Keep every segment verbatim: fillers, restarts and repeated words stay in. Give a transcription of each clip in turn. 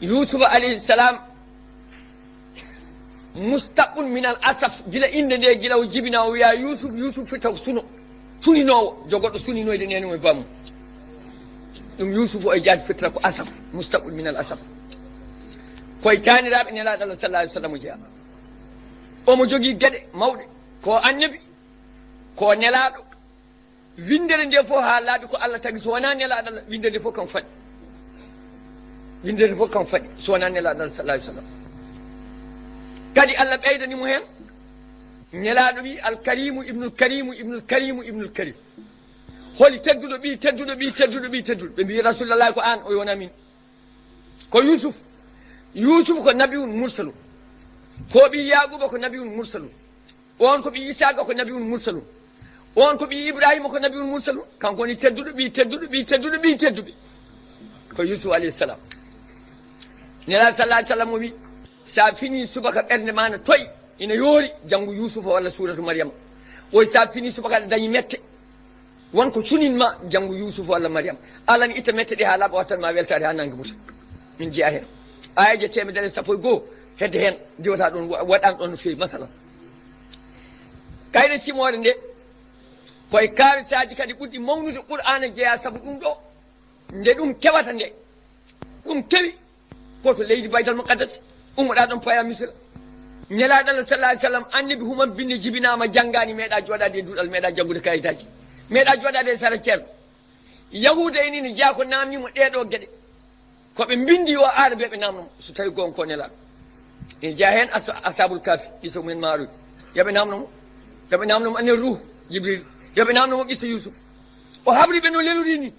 Yusufa alayhi salam, mustaɓɓun min al asaf, gila innde nde, gila o jibina, o wiya Yusuf, Yusuf fitaw suno, suninoowo, jogorɗo suninoyde nene mum e bamum. Ɗum Yusuf o e jaati fitra ko asaf, mustaɓɓun min al asaf. Koye taaniraaɓe Nelaaɗo Allah sallallahu alaihi wasallam o jeyaa. Omo jogii geɗe mawɗe, ko annabi, ko nelaaɗo. Winndere nde fof haa laaɓi ko Allah tagi, so wonaa Nelaaɗo Allah, winndere nde fof kam faɗi. Winndere nde fof kam faɗi, so wonaa Nelaaɗo Allah sallallahu alaihi wasallam. Kadi Allah ɓeydani mo heen, Nelaaɗo wi, "Al Karimu ibnul Karimu ibnul Karimu ibnul Karim." Holi tedduɗo ɓii tedduɗo ɓii tedduɗo ɓii tedduɗo? Ɓe mbi, "Rasulallah, ko aan." O wi, "Wonaa min." Ko Yusuf. Yusuf ko nabiyun mursalun. Ko ɓii Yaquba ko nabiyun mursalun. On ko ɓii Isaqa ko nabiyun mursalun. On ko ɓii Ibrahima ko nabiyun mursalun. Kanko woni tedduɗo ɓii tedduɗo ɓii tedduɗo ɓii tedduɓe. Ko Yusuf alayhi salam. Nelaaɗo sallallahu alaihi wasallam o wi, "Sa fini subaka ɓernde ma na toyi, ina yoori, janngu Yusufa walla suuratu Maryama." O wi, "Sa fini subaka aɗa dañi mette." Won ko sunin ma, janngu Yusufa walla Maryam. Allah ne itta mette ɗe haa laaɓa, wattan ma weltaade haa nange muta. Min jeyaa heen. Aayeeje teemedere e sappo e goo, hedde heen, diwata ɗoon, wa-, waɗan ɗoon no feewi, masalan. Kayre simoore nde, ko e kaawisaaji kadi ɓurɗi mawnude Qur'aana jeyaa, sabu ɗum ɗo, nde ɗum kewata nde. Ɗum kewi ko to leydi Baytal Muqaddas, ummoɗaa ɗon paya Misira. Nelaaɗo Allah sallallahu alaihi wasallam, annabi human binne jibinaama, janngaani, meeɗaa jooɗaade e duɗal, meeɗaa janngude kayitaaji, meeɗaa jooɗaade e sara ceerno. Yahuuda en ina jeyaa ko naamnii mo ɗee ɗoo geɗe. Ko ɓe mbinndi o aara ɓe ɓe naamno mo, so tawi goonga ko Nelaaɗo. Ina jeyaa heen as-, Ashaabul Kahfi, qissa mumen maaroy. Yo ɓe naamno mo. Yo ɓe naamno mo anel ruuhu, Jibril. Yo ɓe naamno mo qissa Yuusuf. O habri ɓe no lelori ni.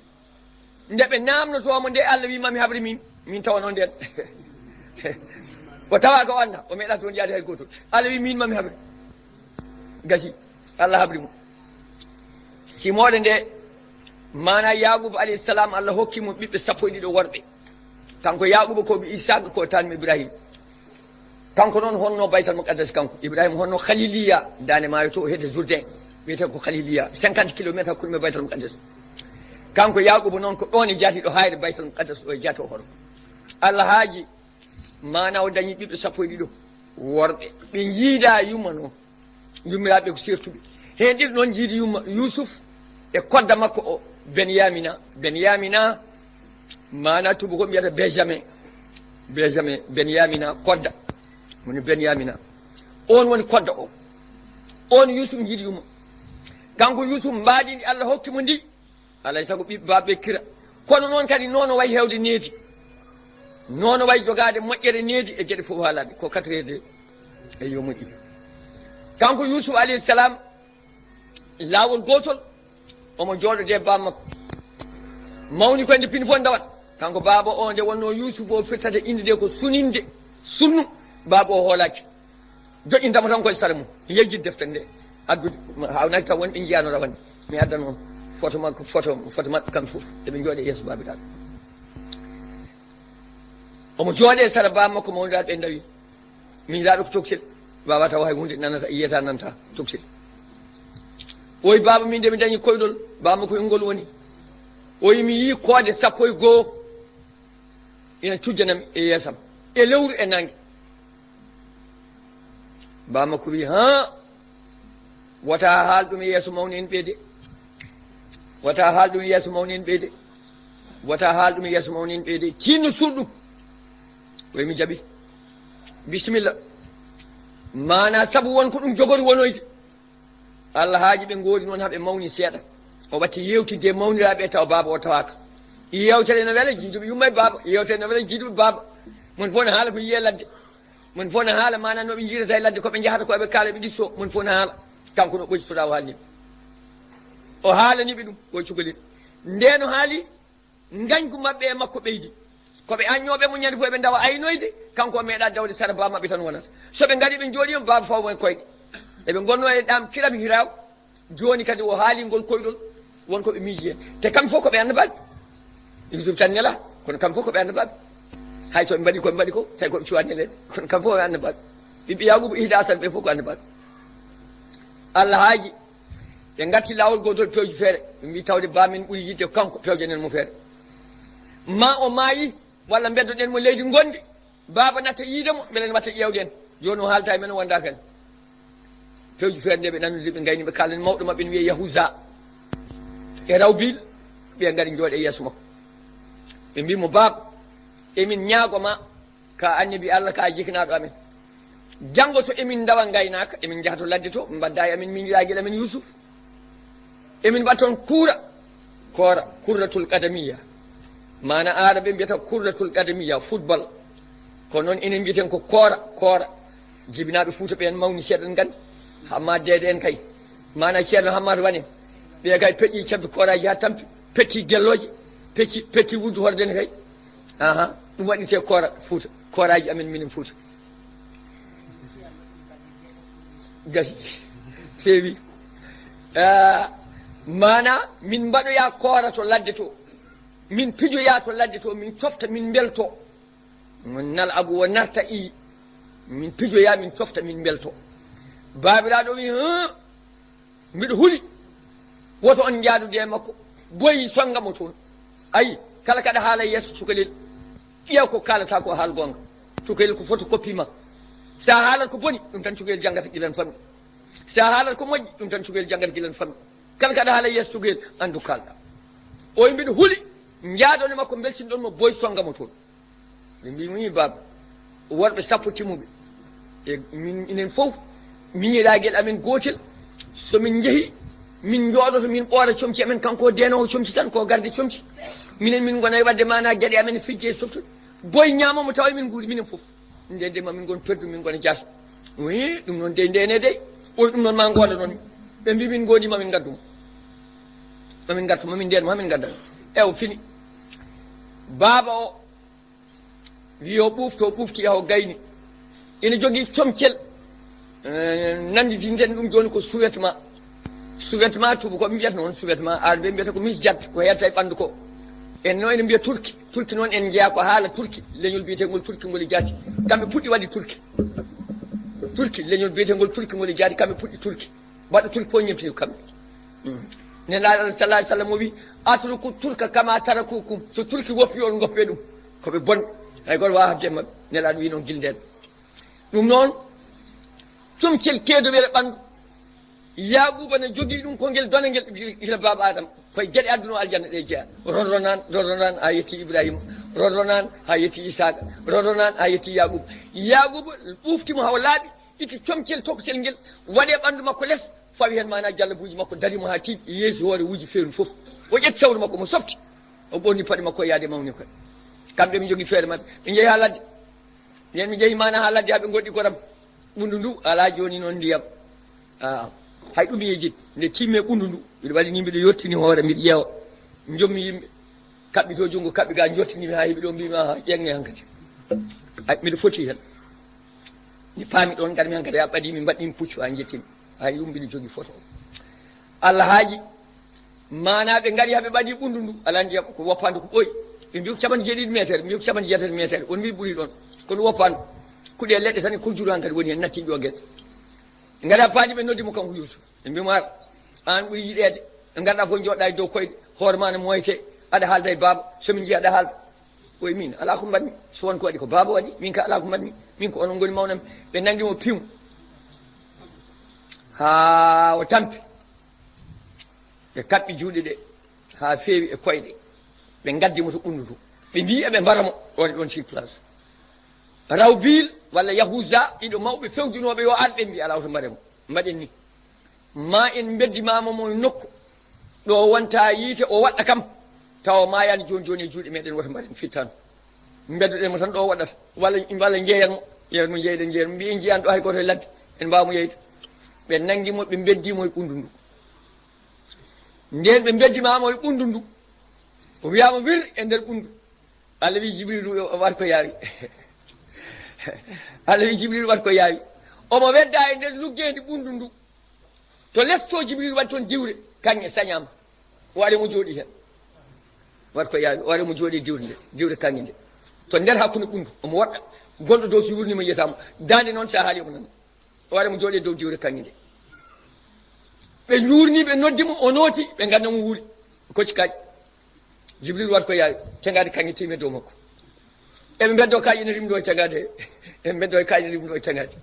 Nde ɓe naamnotoo mo nde, Allah wi, "Ma mi habre min, min tawa noon ndeen." O tawa ko annda, o meeɗa toon yaade hay gootol. Allah wi, "Min ma mi habre." Gasi, Allah habri mo. Simoore nde, maana Yaquba alayhi salam, Allah hokki mo ɓiɓɓe sappo e ɗiɗo worɓe. Kanko Yaquba ko ɓii Isaaq, ko taanimo Ibrahim. Kanko noon honno Baytal Muqaddas, kanko Ibrahima honno Khaliliya, daande maayo to hedde Jourdain, wiyetee ko Khaliliya, cinquante kilomètres hakkunde e Baytal Muqaddas. Kanko Yaquba noon ko ɗoon e jaati ɗo haayre Baytal Muqaddas ɗo e jaati o hoto. Allah haaji maana o dañi ɓiɓɓe sappo e ɗiɗo worɓe. Ɓe njiida yumma noon. Yummiraaɓe ko sertuɓe. Heen ɗiɗo noon njiidi yumma Yuusuf e kodda makko o, Benyamina. Benyamina, maana tuuba ko mbiyata Benjamin. Benjamin, Benyamina, kodda. Woni Benyamina. On woni kodda o. On Yuusuf njiidi yumma. Kanko Yuusuf, mbaadi ndi Allah hokki mo ndi, alay sago ɓiɓɓe baaba ɓe kira. Kono noon kadi, noon o wayi heewde needi. Noon o wayi jogaade moƴƴere needi e geɗe fof haa laaɓi. Ko quatre heures de e yo moƴƴi. Kanko Yuusuf alayhi salam, laawol gootol, omo jooɗodee baaba makko. Mawni koye nde pini fof ndawat. Kanko baaba o, nde wonnoo Yuusuf o firtata innde nde ko suninde, sunnu, baaba o hoolaaki. Joƴƴintamo tan koye sara mum, yejjit deftere nde, addude, haawnaki taw won ɓe njiyaano rawane. Mi addan on photo makko, photo, photo maɓɓe kamɓe fof, eɓe njooɗi e yeeso baabiraaɗo. Omo jooɗi e sara baaba makko mawniraaɗo ɓe ndawi. Miñiraaɗo ko tokosel, waawaa taw hay huunde nanata, yiyata nanta tokosel. Oy baaba, min de mi dañi koyɗol, baaba makko ingol woni. Oy mi yii koode sappo e goo ina cujjanam e yeesam, e lewru e nannge. Baaba makko wi, "Haa, wota haal ɗum e yeeso mawni en ɓe de. Wota haal ɗum e yeeso mawni en ɓe de. Wota haal ɗum e yeeso mawni en ɓe de. Tinno suuɗ ɗum." Oy mi jaɓi. Bisimilla. Maana sabu won ko ɗum jogori wonoyde. Allah haaji ɓe ngoori noon haa ɓe mawni seeɗa. O watti yeewtidde e mawniraaɓe tawa baaba o tawaaka. Yeewtere no wela jiiduɓe yumma e baaba. Yeewtere no wela jiiduɓe baaba. Mon fof no haala ko yiyee ladde. Mon fof no haala maana no ɓe njiirata e ladde, ko ɓe njahata, ko ɓe kaala, ɓe disso. Mon fof no haala. Kanko no ɓoccitoɗaa o haalni ɓe. O haalani ɓe ɗum, o cukalel. Nde no haali, ngañgu maɓɓe e makko ɓeydi. Ko ɓe aññooɓe mo ñande fof eɓe ndawa aynoyde, kanko o meeɗa dawde sara baaba maɓɓe tan wonata. So ɓe ngari ɓe njooɗi, baaba faw mo e koyɗe. Eɓe ngonno e ɗaam kiram hiraw. Jooni kadi o haali ngol koyɗol, won ko ɓe miiji heen. Te kamɓe fof ko ɓe annabaaɓe. Yuusuf tan nela, kono kamɓe fof ko ɓe annabaaɓe. Hay so ɓe mbaɗi ko ɓe mbaɗi ko, tawi ko ɓe cuwaa neleede. Kono kamɓe fof ko ɓe annabaaɓe. Ɓiɓɓe Yaaquuba ihda Hasan ɓe fof ko annabaaɓe. Allah haaji, ɓe ngatti laawol gootol pewji feere. Ɓe mbi tawde baa men ɓuri yiɗde ko kanko, pewjanen mo feere. Ma o maayi, Walla mbeddoɗen mo leydi ngonndi, baaba natta yiide mo, mbele en watta ƴeewde en. Jooni o haalta e men, o wondaaka en. Pewji feere nde ɓe nanondiri, ɓe ngayni, ɓe kaalani mawɗo maɓɓe ne wiyee Yahuza e Rawbil, ɓe ngari njooɗe yeeso makko. Ɓe mbii mo, "Baaba, emin ñaago ma, ka annabi Allah, ka jikinaaɗo amen. Janngo so emin ndawa ngaynaaka, emin njaha to ladde to, mbadda e amen miñiraaji amen Yuusuf. Emin mbaɗa toon kuura, koora, kurratul qadamiya. Maana Aarabe mbiyata kurratul qadamiya, football. Ko noon enen mbiyeten ko koora, koora." Jibinaaɓe Fuuta ɓeen mawni seeɗa, en nganndi. Hammaat Deede en kay. Maana Ceerno Hammaat Wane. Ɓe kay peƴƴi cabbi kooraaji haa tampi, petti gellooje, petti, petti wuddu horde ne kay. Aha, ɗum waɗirte koora Fuuta. Kooraaji amen minen Fuuta. Gasi. Feewi. Ah, maana min mbaɗoya koora to ladde to. Min pijoya to ladde to, min cofta, min mbelto. Nal abu o narta i, min pijoya, min cofta, min mbelto. Baabiraaɗo wi, "Hum, mbiɗo huli. Woto on njaadude e makko. Boyi songa mo toon. Ayi, kala kaɗa haala yeeso cukalel, ƴeew ko kaalata ko haal goonga. Cukalel ko photocopie ma. Sa haalat ko boni, ɗum tan cukalel janngata gilan fammi. Sa haalat ko moƴƴi, ɗum tan cukalel janngata gilan fammi. Kala kaɗa haala yeeso cukalel, anndu kalɗa." O wi, "Mbiɗo huli, njaadon e makko, mbeltinɗon mo, boy songa mo toon." Ɓe mbii mo, "Ii, baaba, worɓe sappo timmuɓe. E min, minen fof, miñiraagal amen gootel. So min njehi, min njooɗoto, min ɓoora comci amen, kanko o deenoowo comci tan, ko garde comci. Minen, min ngona e waɗde maana geɗe amen fijje e softude. Boy ñaama mo tawa emin nguuri, minen fof. Nde, nde ma min ngon perdu, min ngona jaasɓe." Wi, "Ɗum noon dey, ndene dey. Oy, ɗum noon ma ngooda noon." Ɓe mbii, "Min ngoodi, ma min ngaddu mo. Ma min ngartu, ma min ndeen mo, ma min ngadda mo." E o fini. Baaba o wi o ɓuufto, o ɓuufti, yaha o gayni. Ina jogii comcel. Eh, nannditinden ɗum jooni ko sous-vêtement. Sous-vêtement, tuubakooɓe mbiyata noon sous-vêtement, Aarabe mbiyata ko misjat, ko heedata e ɓanndu ko. En no ene mbiya turki. Turki noon en njeyaa ko haala turki, leñol biyeteengol turki ngol e jaati. Kamɓe puɗɗi waɗde turki. Turki, leñol biyeteengol turki ngol e jaati, kamɓe puɗɗi turki. Mbaɗa turki fof ñemti kamɓe. Mm. Nelaaɗo Allah sallallahu alaihi wasallam o wi, "Atruku turka kama tarakukum." So turki woppi, on ngoppe ɗum. Ko ɓe bonɓe. Hay gooto waawaa haɓde e maɓɓe. Nelaaɗo wi noon gila ndeen. Ɗum noon, comcel keedowel e ɓanndu. Yaaquuba ne jogii ɗum ko ngel dona ngel gila baaba Adama. Koye geɗe aduna o aljanna ɗe jeyaa. Rorronan, rorronan haa yetti Ibrahima. Rorronan haa yetti Isaaqa. Rorronan haa yetti Yaaquuba. Yaaquuba ɓuufti mo haa o laaɓi, itti comcel tokosel ngel, waɗi e ɓanndu makko les, fawi heen maana jallabuuji makko, dari mo haa tiiɗi, yeesi hoore, wuji fewndo fof. O ƴetti sawru makko, mo softi. O ɓorni paɗe makko, yaade mawni koye. Kamɓe ɓe njogii feere maɓɓe. Ɓe njehi haa ladde. Nden ɓe njehi maana haa ladde, haa ɓe ngoɗɗi goram. Ɓunndu ndu alaa jooni noon ndiyam. Ah, hay ɗum yeejit. Nde timme ɓunndu ndu, mbiɗo waɗi ni, mbiɗo yottini hoore, mbiɗo ƴeewa. Njommi yimɓe, kaɓɓi to junngo, kaɓɓi ga, njottini mi haa heɓi ɗo, mbiimi, "Aha, ƴeeŋe hankadi. Ay, mbiɗo foti heen." Mi paami ɗoon, ngarmi hankadi, haa ɓadii, mi mbaɗi mi puccu haa njettimi. Hay ɗum mbiɗo jogii foto. Allah haaji, maanaa ɓe ngari haa ɓe ɓadii ɓunndu ndu, alaa ndiyam, ko woppaandu ko ɓooyi. Ɓe mbiyi ko capanɗe jeeɗiɗi meeteer, mbiyi ko capanɗe jeetati meeteer, on mbiyi ɓuri ɗoon. Kono woppaandu, kuɗe leɗɗe tan e kojuru hankadi woni heen, natti ɗo geɗe. Ɓe ngari haa paadi, ɓe noddi mo kanko Yuusuf. Ɓe mbii mo, "Ar, aan ɓuri yiɗeede. Ɓe ngarɗaa fof njooɗɗaa e dow koyɗe, hoore maa ne mooytee, aɗa haalda e baaba, so min njii aɗa haalda." O wi, "Min, alaa ko mbaɗmi, so won ko waɗi ko baaba waɗi, min ka alaa ko mbaɗmi, min ko onon ngoni mawnam." Ɓe nanngi mo, pii mo. Haa o tampi. Ɓe kaɓɓi juuɗe ɗe haa feewi e koyɗe. Ɓe ngaddi mo to ɓunndu to. Ɓe mbii eɓe mbara mo, ɗoon e ɗoon sur place. Rawbil walla Yahuza, ɗiɗo mawɓe fewjunooɓe yo ar, ɓe mbii, "Alaa, woto mbaren mo. Mbaɗen ni. Ma en mbeddi ma mo mo nokku ɗo wonta yiite, o waɗɗa kam. Tawa maayaani jooni jooni e juuɗe meeɗen, woto mbaren, fittan. Mbeddoɗen mo tan ɗo o waɗɗata. Walla, walla njeeyan mo, yeeyan mo, njeeyɗen, njeeyan mo. Mbii en njiyaani ɗo hay gooto e ladde, en mbaawa mo yeeyde." Ɓe nanngi mo, ɓe mbeddi mo e ɓunndu ndu. Ndeen ɓe mbeddi ma mo e ɓunndu ndu, o wiyaama wir e nder ɓunndu. Allah wi Jibril, "Waɗ ko yaawi." Allah wi Jibril, "Waɗ ko yaawi." Omo wedda e nder luggeendi ɓunndu ndu. To les to Jibril waɗi toon diwre, kaŋŋe sañaama. O ari mo jooɗi heen. Waɗ ko yaawi, o ari mo jooɗi diwre nde, diwre kaŋŋe nde. To nder hakkunde ɓunndu, omo woɗɗa. Gonɗo dow so yuurnii mo yiyata mo. Daande noon so a haali omo nana. O ari mo jooɗi dow diwre kaŋŋe nde. Ɓe njuurnii, ɓe noddi mo, o nooti, ɓe ngadda mo wuuri. Kocci kaaƴe. Jibril waɗ ko yaawi, teŋgaade kaŋŋe tiimi dow makko. Eɓe mbeddo kaaƴe ne rimdo e cagade. Eɓe mbeddo e kaaƴe ne rimdo e cagade.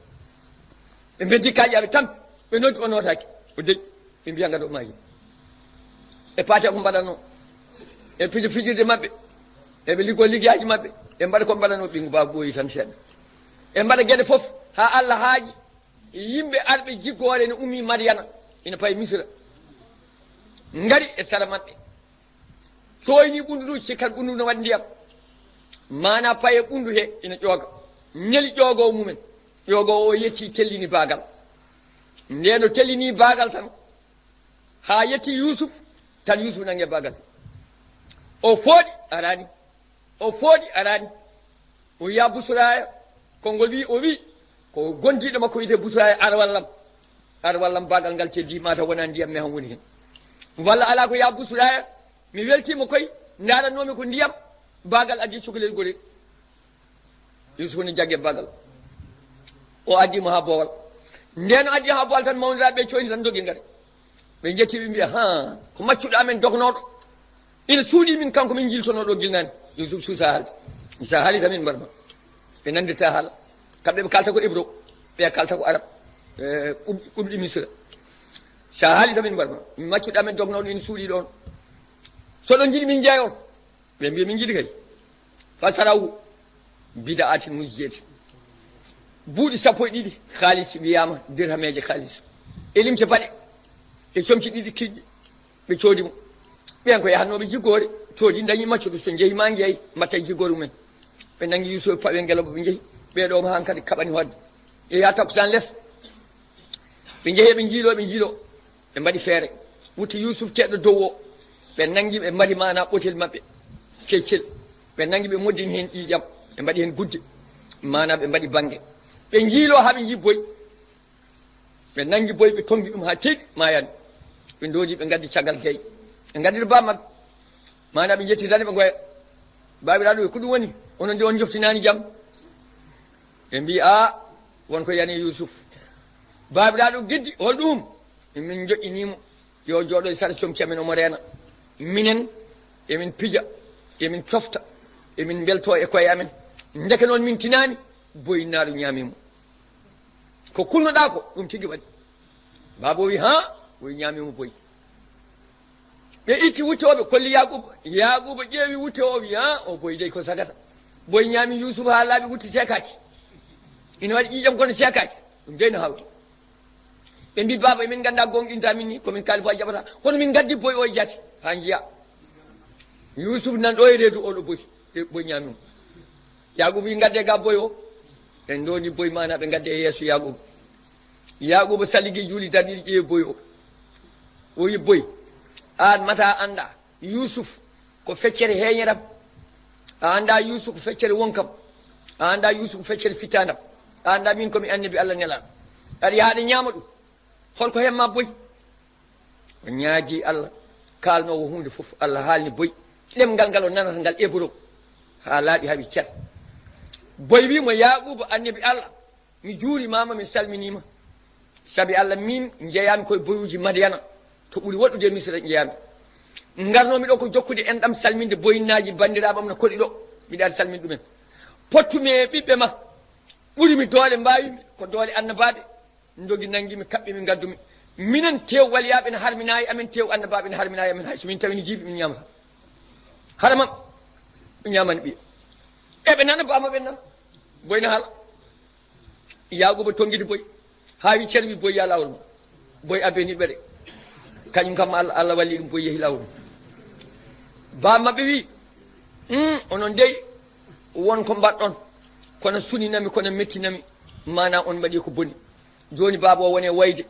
Ɓe mbeddi kaaƴe, aɓe tampi. Ɓe noddi, o nootaaki. O deƴƴi. Ɓe mbiya ngado maayi. E paate ko mbaɗanoo. E pijo fijirde maɓɓe. Eɓe liggo liggeyaaji maɓɓe. E mbaɗa ko mbaɗanoo, ɓinngu baa ɓooyi tan seeɗa. E mbaɗa geɗe fof haa Allah haaji. Yimɓe arɓe jiggoore ne ummii Madyana. Ina payi Misira. Ngari e sara maɓɓe. Cooyni ɓunndu ndu, cikkat ɓunndu no waɗi ndiyam. Maana paye ɓunndu he ina ƴooga. Neli ƴoogoowo mumen. Ƴoogoowo o yetti, tellini baagal. Nde no tellini baagal tan, haa yetti Yuusuf, tan Yuusuf nangi baagal. O fooɗi, araani. O fooɗi, araani. O wiya Busraya, konngol wi, o wi, ko gondiiɗo makko wiyetee Busraya, ar wallam. Ar wallam, baagal ngal teddi, mata wona ndiyam mehan woni hen. Walla alaa ko ya Busraya, mi weltiima koy, ndaarannoomi ko ndiyam, baagal addi cukalel gorel. Yusufu ne jagge baagal. O addi mo haa boowal. Ndeen o addi haa boowal tan, mawniraaɓe ɓe cooyni tan, ndogi ngari. Ɓe njetti, ɓe mbiya, "Ha, ko maccuɗo amen dognooɗo. Ina suuɗi min, kanko min njiltonoo ɗo gilnaani." Yusuf suusa haalde. Sa haali tan min mbar ma. Ɓe nanndirta haala. Kamɓe ɓe kalta ko Ibro, ɓe kalta ko Arab. E, ɓur-, ɓurɗi Misira. Sa haali tan min mbar ma. Maccuɗo amen dognooɗo ina suuɗi ɗoon. So ɗon njiɗi min jeeyon. Ɓe mbiya, "Min njiɗi kay." Fasarawu bida'atin mujjiyati. Buuɗi sappo e ɗiɗi kaalis wiyaama, dirhameeje kaalis. E limce baɗe, e comci ɗiɗi kiiɗɗi, ɓe coodi mo. Ɓeen ko yahannooɓe jiggoore, coodi, ndañi maccuɗo, so njehi ma njeey, mbatta e jiggoore mumen. Ɓe nanngi Yuusufa, pawi e ngelooba, ɓe njehi. Ɓee ɗoo ma han kadi kaɓani hoɗde. E yaa takkusaan les, ɓe njehi, ɓe njiiloo, ɓe njiiloo. Ɓe mbaɗi feere, wutti Yuusuf teeɗo dow o, ɓe nanngi, ɓe mbaɗi maana ɓotel maɓɓe keccel, ɓe nanngi, ɓe moddini heen ƴiiƴam, ɓe mbaɗi heen gudde, maana ɓe mbaɗi bannge. Ɓe njiiloo haa ɓe njii boy, ɓe nanngi boy, ɓe tonngi ɗum haa teeɗi, maayani. Ɓe ndoodi, ɓe ngaddi caggal gay, ɓe ngaddiri baa maɓɓe, maana ɓe njetti tan, ɓe ngoya. "Baabiraaɗo, ko ɗum woni? Onon de on njoftinaani jam." Ɓe mbii, "Aa, won ko yani Yuusuf." Baabiraaɗo geddi, "Hol ɗum?" "Min njoƴƴinii mo, yo jooɗo e sara comci amen, omo reena. Minen, emin pija, emin cofta, emin mbeltoo e koye amen. Ndeke noon min tinaani, boyinnaaɗo ñaamii mo. Ko kulnoɗaa ko, ɗum tigi waɗi." Baaba o wi, "Haa, o ñaamii mo boyi." Ɓe itti wutte o, ɓe kolli Yaaquuba. Yaaquuba ƴeewi wutte o, o wi, "Haa, o boyi dey ko sagata. Boyi ñaami Yuusufa haa laaɓi, wutte seekaaki. Ina waɗi ƴiiƴam kono seekaaki. Ɗum dey no hawri." Ɓe mbii, "Baaba, emin nganndaa goonɗinta min ni, ko min kaali fof a jaɓata. Kono min ngaddi boy o e jaati, haa njiya." Yuusuf nan ɗo e reedu, oɗo boy, e boy ñaami mo. Yaaquuba wi, "Ngadde ga boy o." Ɓe ndondi boy, maana ɓe ngadde e yeeso Yaaquuba. Yaaquuba saligi juuli darɗiɗi, ƴeewi boy o. O wi, "Boy, aan mata annda Yuusuf ko feccere heeñeram. A annda Yuusuf ko feccere wonkam. A annda Yuusuf ko feccere fittaandam. A annda min ko mi annabi Allah nelaaɗo. Aɗa yaha aɗa ñaama ɗum. Hol ko hemma boy?" O ñaagi Allah, kaalnoowo huunde fof, Allah haalni boy. Ɗemngal ngal o nanata ngal, Ebro, haa laaɓi, haa wi cer. Boy wi mo, "Yaaquuba, annabi Allah, mi juurimaama, mi salminiima. Sabi Allah, min njeyaami koye boyuuji Madiyana, to ɓuri woɗɗude e Misira njeyaami. Ngarnoomi ɗo ko jokkude enɗam, salminde boyinnaaji banndiraaɓe am no koɗi ɗo, mbiɗa ari salminde ɗumen. Pottumi e ɓiɓɓe ma, ɓurimi doole, mbaawimi ko doole annabaaɓe." Ndogi nanngi mi, kaɓɓi mi, ngaddu mi. Minen tew waliyaaɓe ne harminaa e amen, tew annabaaɓe ne harminaa e amen. Hay so min tawi ne jiibi, min ñaamata. Hara mam, ɓe ñaamani ɓiya. Eɓe nana, baa maɓɓe nana. Boy na hala. Yaaquuba tonngiti boy. Haa wi cer wi boy, "Yaa laawol ma." Boy abbe ni ɓere. Kañum kam Allah, Allah walli ɗum, boy yehi laawol mum. Baa maɓɓe wi, "Hum, onon dey, won ko mbaɗɗon. Kono suninami, kono mettinami. Maana on mbaɗi ko boni." Jooni baaba o woni e wayde.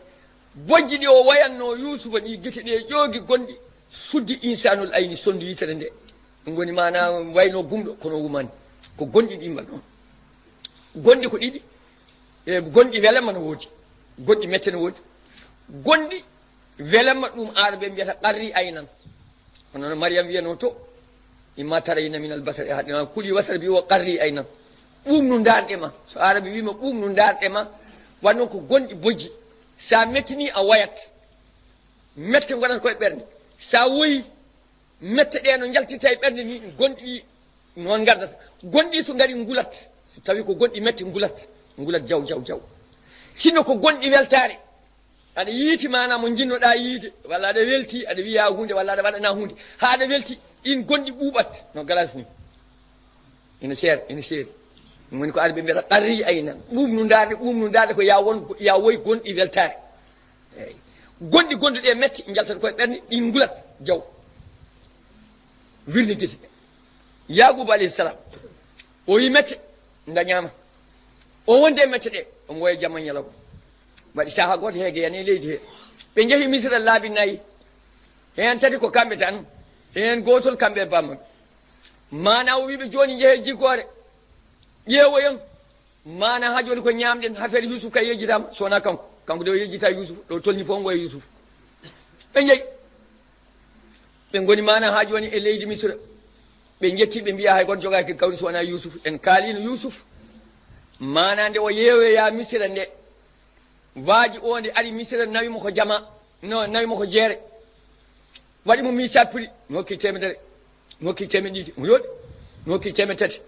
Bojji ɗi o wayatnoo Yuusufa ɗi, gite ɗe ƴoogi, gonɗi suddi insanul ayni, sonndu yitere nde. Ɗum woni maana wayno gumɗo, kono o wumaani. Ko gonɗi ɗi mbaɗnoo. Gonɗi ko ɗiɗi. E gonɗi welamma no woodi. Gonɗi mette no woodi. Gonɗi welamma, ɗum Aarabe mbiyata qarri aynan. Hono no Mariyam wiyanoo to, "Imma tarayna minal basari ahadan", kuli wasara mbi o qarri aynan. Ɓuuɓnu ndaarɗe ma. So Aarabe wiima ɓuuɓnu ndaarɗe ma, waɗ noon ko gonɗi bojji. Sa mettini a wayat. Mette ngonata koye ɓernde. Sa woyi, mette ɗe no njaltirta e ɓernde ni, gonɗi ɗi Noon ngardata. Gonɗi so ngari ngulat, so tawi ko gonɗi mette ngulat, ngulat jaw, jaw, jaw. Sinno ko gonɗi weltaare, aɗa yiiti maanaa mo njiɗnoɗaa yiide, walla aɗa welti, aɗa wiya huunde, walla aɗa waɗana huunde, haa aɗa welti, ɗiin gonɗi ɓuuɓat, no galas ni. Ina seer, ina seeri. Ɗum woni ko arɓe mbiyata qarri aynan. Ɓuuɓnundaade, ɓuuɓnundaade ko ya won, ya woy gonɗi weltaare. Eey. Gonɗi gonduɗi e mette, njaltat koye ɓernde, ɗi ngulat, jaw. Wirni gese. Yaaquuba alayhi salam, o yi mette, ndañaama. O wondi e mette ɗe, omo woya jamma ñalawma. Waɗi sahaa gooto, heege yani e leydi he. Ɓe njehi Misira laabi nayi. Heen tati ko kamɓe tan. Heen gootol kamɓe e bammaɓe. Maanaa o wiiɓe jooni njehee jiggoore. Ƴeewoyon. Maanaa haa jooni ko ñaamɗen, affaire Yuusuf kay yejjitaama, so wonaa kanko. Kanko de o yejjitaa Yuusuf, ɗo tolni fof ngo e Yuusuf. Ɓe njehi. Ɓe ngoni maanaa haa jooni e leydi Misira. Ɓe njetti, ɓe mbiya hay gooto jogaaki gawri so wonaa Yuusuf. En kaaliino Yuusuf. Maanaa nde o yeewoyaa Misira nde, waaji o nde ari Misira nawi mo ko jama, no, nawi mo ko jeere. Waɗi mo miisaat puli, mi hokki teemedere, mi hokki teemeɗe ɗiɗi, mo yooɗi, mi hokki teemeɗe tati,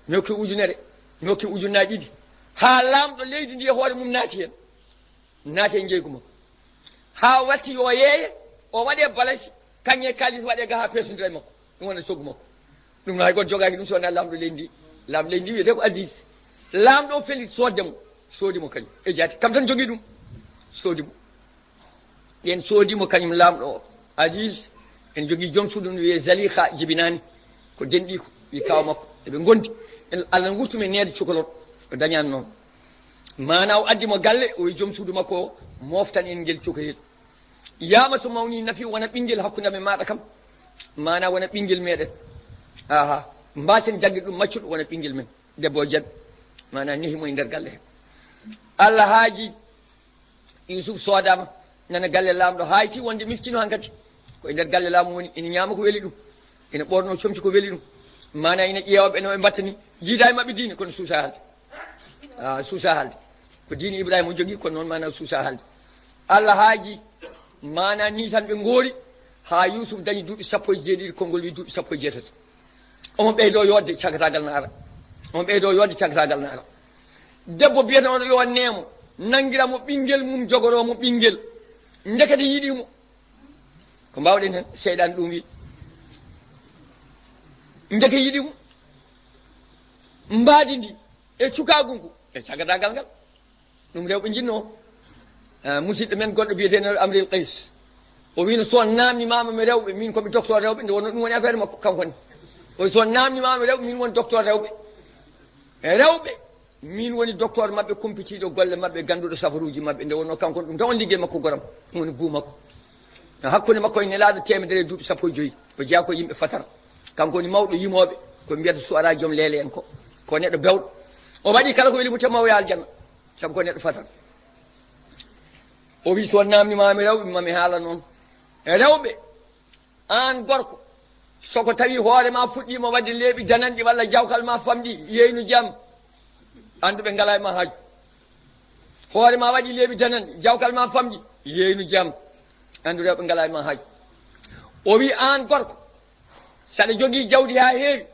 mi hokki ujunere, mi hokki ujunnaaji ɗiɗi. Haa laamɗo leydi ndi e hoore mum naati heen. Naati e njeeygu makko. Haa watti yo yeeye, o waɗe balasi, kañe kaalis waɗe ga haa peesondira e makko. Ɗum woni coggu makko. Ɗum no hay gooto jogaaki ɗum so wonaa laamɗo leydi ndi. Laamɗo leydi ndi wiyetee ko Aziz. Laamɗo o feli soodde mo. Soodi mo kañum. E jaati. Kam tan jogii ɗum. Soodi mo. Ɓeen soodi mo kañum laamɗo o. Aziz, ene jogii joom suudu no wiyee Zalikha jibinaani. Ko denɗiiko, ɓii kaaw makko. Eɓe ngondi. En, Allah no wurtumi e neede cukalel. O dañaani noon. Maanaa o addi mo galle, o wiyi joom suudu makko o, mooftan en ngel cukalel. Yaama so mawni nafi wona ɓinngel hakkunde amen maaɗa kam. Maanaa wona ɓinngel meeɗen. Aha. Mbaasen janngude ɗum maccuɗo wona ɓinngel men. Debbo o jaɓi. Maanaa nehi mo e nder galle he. Allah haaji Yuusuf soodaama. Nana galle laamɗo haayti wonde miskino hankadi. Ko e nder galle laamu woni, ina ñaama ko weli ɗum. Ina ɓoornoo comci ko weli ɗum. Maanaa ina ƴeewa ɓe no ɓe mbatta ni. Jiidaa e maɓɓe diine, kono suusaa haalde. Ah, suusaa haalde. Ko diine Ibrahima o jogii, kono noon maanaa suusaa haalde. Allah haaji, maanaa nii tan ɓe ngoori, haa Yuusuf dañi duuɓi sappo e jeeɗiɗi, konngol wii duuɓi sappo e jeetati. Omo ɓeydoo yooɗde caggataagal na ara. Omo ɓeydoo yooɗde caggataagal na ara. Debbo biyeteeɗo yo neemo, nanngira mo ɓinngel mum, jogoroo mo ɓinngel. Ndekete yiɗii mo. Ko mbaawɗen heen, seyɗaane ɗum wii. Ndeke yiɗii mo. Mbaadi ndi e cukaagu ngu e caggataagal ngal. Ɗum rewɓe njinnoo. Ah, musidɗo men goɗɗo biyeteeɗo Amril Qays. O wiino, "So naamnimaama mi rewɓe, min ko mi docteur rewɓe," nde wonno ɗum woni affaire makko, kanko ne. O wi, "So naamnimaama mi rewɓe, min woni docteur rewɓe." E rewɓe, min woni docteur maɓɓe, kumpitiiɗo golle maɓɓe, gannduɗo safaruuji maɓɓe, nde wonno kanko ne, ɗum tan woni liggey makko, goram. Ɗum woni guu makko. Hakkunde makko e Nelaaɗo teemedere e duuɓi sappo e joyi. O jeyaa ko yimɓe fatar. Kanko woni mawɗo yimooɓe, ko mbiyata suwara joom leele en ko. Ko neɗɗo bewɗo. O waɗi kala ko weli mo, te mawya aljanna. Sabu ko neɗɗo fatat. O wi, "So naamnimaami rewɓe, mami haala noon. Rewɓe, aan gorko, so ko tawi hoore ma fuɗɗiima waɗde leeɓi dananɗi walla jawkal ma famɗi, yeeynu jam. Anndu ɓe ngalaa e ma haaju. Hoore ma waɗi leeɓi dananɗi, jawkal ma famɗi, yeeynu jam. Anndu rewɓe ngalaa e ma haaju." O wi, "Aan gorko, saɗa jogii jawdi haa heewi,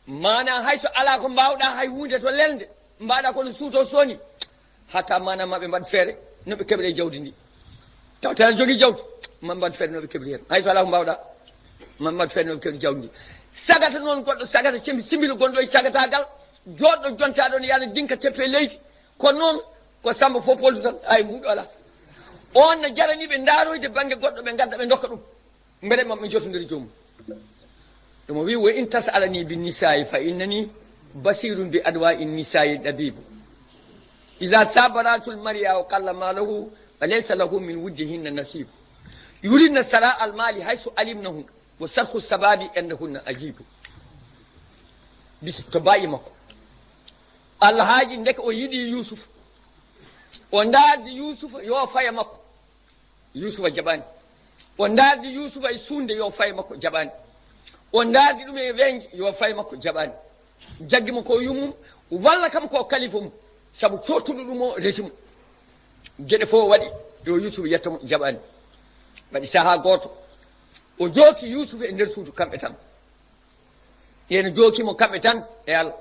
maanaa hay so alaa ko mbaawɗaa hay huunde to lelnde, mbaɗa kono suuto soni, hatta maanaa maɓɓe mbaɗ feere no ɓe keɓre jawdi ndi. Taw tan jogii jawdi, ma mbaɗ feere no ɓe keɓri heen. Hay so alaa ko mbaawɗaa, ma mbaɗ feere no ɓe keɓri jawdi ndi." Sagata noon goɗɗo, sagata simbi-, simbilo gonɗo e sagataagal, jooɗɗo jontaa ɗoon, yana dinka teppe leydi. Kono noon, ko Samba fof poldu tan, ay mbuuɗo alaa. On no jarani ɓe ndaaroyde bannge goɗɗo, ɓe ngadda, ɓe ndokka ɗum. Mbele maɓɓe njotondiri joomum. Ɗum o wi, "Wa in tas'alani bin nisa'i fa innani basirun bi adwa'i nisa'i dabibu. Iza sabaratul mar'a wa qalla maluhu wa laysa lahu min wuddihinna nasibu. Yuridna sara al mali haythu alimnahu wa sarqu sababi indahunna ajibu." Bis to baayi makko. Alhaaji ndeke o yiɗi Yuusuf. O ndaardi Yuusuf yo faye makko. Yuusufa jaɓaani. O ndaardi Yuusufa e suunde yo faye makko, jaɓaani. O ndaardi ɗum e weeñde yo faye makko, jaɓaani. Jaggi mo ko yummum, walla kam ko kalifa mum, sabu cootuɗo ɗum o resi mo. Geɗe fof waɗi yo Yuusufa yetto mo, jaɓaani. Waɗi sahaa gooto, o jooki Yuusufa e nder suudu kamɓe tan. Yen jooki mo kamɓe tan e Allah.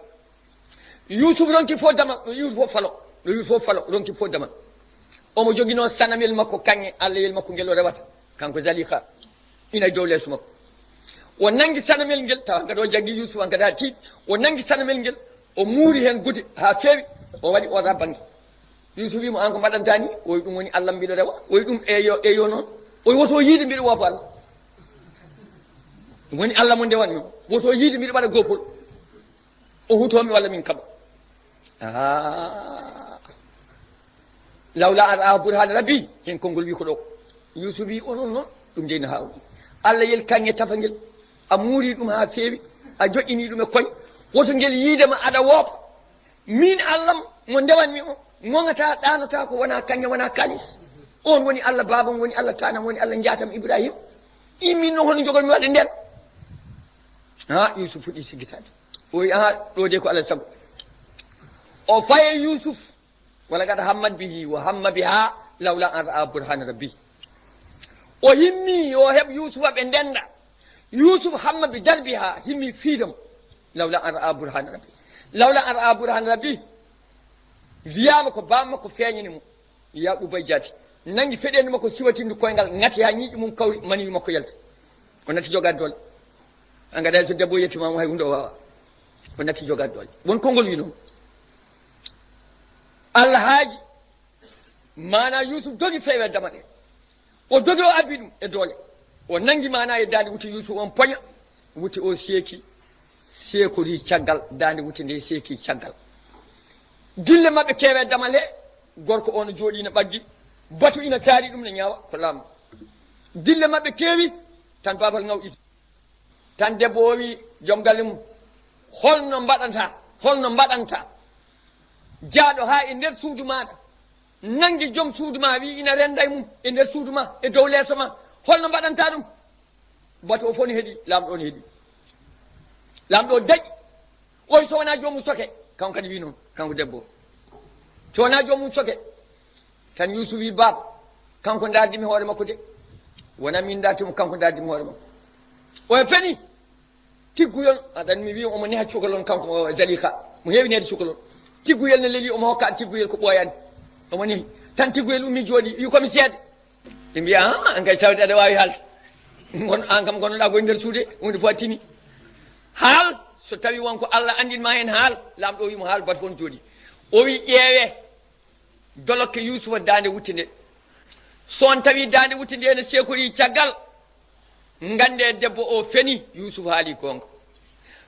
Yuusuf ronki fof damal, ɗo iwri fof falo, ɗo iwri fof falo, ronki fof damal. Omo joginoo sanamel makko kaŋŋe, Allah yel makko ngel o rewata, kanko Zalikha, ina e dow leeso makko. O nanngi sanamel ngel, tawa ngada o jaggi Yuusuf, ngada tiiɗi. O nanngi sanamel ngel, o muuri heen gude haa feewi, o waɗi oota bannge. Yuusuf wii mo, "Aan ko mbaɗantaa ni?" O wi, "Ɗum woni Allah mbiɗo rewa." O wi, "Ɗum eyo, eyo noon." O wi, "Woto o yiide mbiɗo woofo Allah. Ɗum woni Allah mo ndewanmi o. Woto o yiide mbiɗo waɗa goopol." O hutoo mi walla min kaɓa. Ah. "Lawla an ra'a burhana rabbi," heen konngol wi ko ɗo. Yuusuf wi, "Onon noon, ɗum dey no haawri. Allah yel kaŋŋe tafangel. A muuri ɗum haa feewi, a joƴƴini ɗum e koñ. Woto ngel yiide ma aɗa woopa. Min Allah mo ndewanmi o, ŋoŋataa, ɗaanotaa ko wonaa kaŋŋe, wonaa kaalis. On woni Allah baabam, woni Allah taanam, woni Allah njaatam Ibrahim. Immin noon hono njogonmi waɗde ndeen?" Ha, Yuusuf fuɗɗi siggitaade. O wi, "Aha, ɗo de ko alal sago." O faye Yuusuf. "Wala qad hammat bihi wa hamma biha lawla an ra'a burhana rabbi." O himmi yo heɓ Yuusufa ɓe ndennda. Yuusuf hamma bi darbiha, himmi fiidam. Lawla an ra'a burhana rabbi. Lawla an ra'a burhana rabbi. Wiyaama ko baam makko feeñani mo. Yaquba Jaati nanngi feɗeendu makko siwatindu koyngal, ŋati haa ñiiƴe mum kawri, maniyu makko yalti. O natti jogaade doole. A ngada so debbo yetti ma mo hay huunde o waawaa. O natti jogaade doole. Won konngol wi noon. Allah haaji, maanaa Yuusuf dogi feewe dama ɗe. O dogi o abbi ɗum e doole. O nanngi maanaa e daande wutte Yuusuf on poña. Wutte o seeki, seekori caggal, daande wutte nde seeki caggal. Dille maɓɓe keewe damal he, gorko o no jooɗii no ɓaddi, batu ina taari ɗum no ñaawa, ko laamɗo. Dille maɓɓe keewi, tan baafal ŋawɗiti. Tan debbo o wi joom galle mum, "Holno mbaɗanta, holno mbaɗanta? Jaaɗo haa e nder suudu maaɗa, nanngi joom suudu ma, wi ina rennda e mum e nder suudu ma, e dow leeso ma. Holno mbaɗanta ɗum?" Batu o fof ne heɗi, laamɗo o ne heɗi. Laamɗo o daƴi. O wi, "So wonaa joomum soke." Kanko kadi wi noon, kanko debbo o. "So wonaa joomum soke." Tan Yuusuf wi, "Baaba, kanko ndaardimi hoore makko de. Wonaa min ndaarti mo, kanko ndaardimi hoore makko." O e feni. Tigguyel, aɗan mi wi omo neha cukalon kanko o Zalikha. Mo heewi nehde cukalon. Tigguyel ne leli, omo hokka tigguyel ko ɓooyani. Omo nehi. Tan tigguyel ummi jooɗi, wi, "Ko mi seede." Ɓe mbiya, "Ah, an kay tawde aɗa waawi haalde. Ngon, an kam ngonnoɗaa ko e nder suude, huunde fof a tini. Haal, so tawi won ko Allah anndin ma heen haal." Laamɗo o wi mo, "Haal, batu fof ne jooɗi." O wi, "Ƴeewe, dolokke Yuusufa daande wutte nde. So on tawi daande wutte nde ne seekori caggal, ngannde debbo o feni, Yuusufa haali goonga.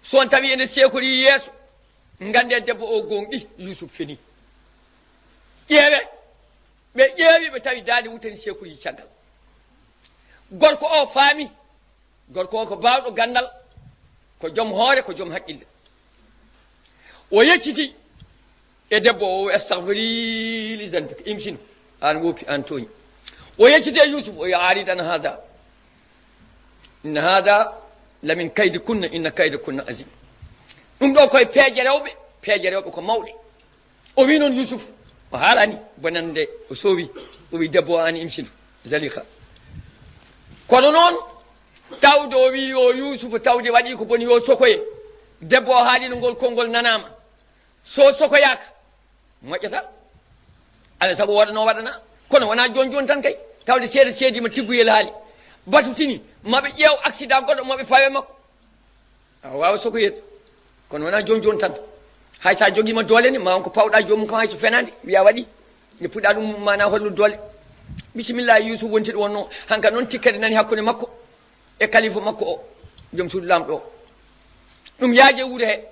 So on tawi ene seekori yeeso, ngannde debbo o gooŋɗi, Yuusuf feni." Ƴeewe, ɓe ƴeewi, ɓe tawi daande wutte ne seekori caggal. Gorko o faami, gorko o ko baawɗo ganndal, ko joom hoore, ko joom haqqille. O yecciti e debbo o, o wi, "Astahfiri li zanbika, imsin, an woopi, an tooñi." O yecciti e Yuusuf, o wi, "Arid an haada, inna haada la min kaydi kunna, inna kayda kunna azim." Ɗum ɗo koye peeje rewɓe, peeje rewɓe ko mawɗe. O wi noon Yuusuf, o haalani bonannde, o soowi, o wi debbo o, "Aan imsin, Zalikha." Kono noon, tawde o wi yo Yuusuf, tawde waɗi ko boni yo sokoye. Debbo o haalino ngol konngol nanaama. So sokoyaaka, moƴƴata. Alaa sago wooda no waɗana. Kono wonaa jooni jooni tan kay. Tawde seeɗa seediima tigguyel haali. Batu tini, maɓe ƴeew accident goɗɗo, maɓe pawe makko. A waawa sokoyeede. Kono wonaa jooni jooni tan. Hay so a jogiima doole ne, ma won ko pawɗa joomum kam, hay so fenaande, wiya waɗi. Nde puɗɗa ɗum, maanaa hollu doole. Bisimilla, Yuusuf wonti ɗo wonno. Hanka noon tikkere nani hakkunde makko e kalifa makko o, joom suudu laamɗo o. Ɗum yaaje wuro he.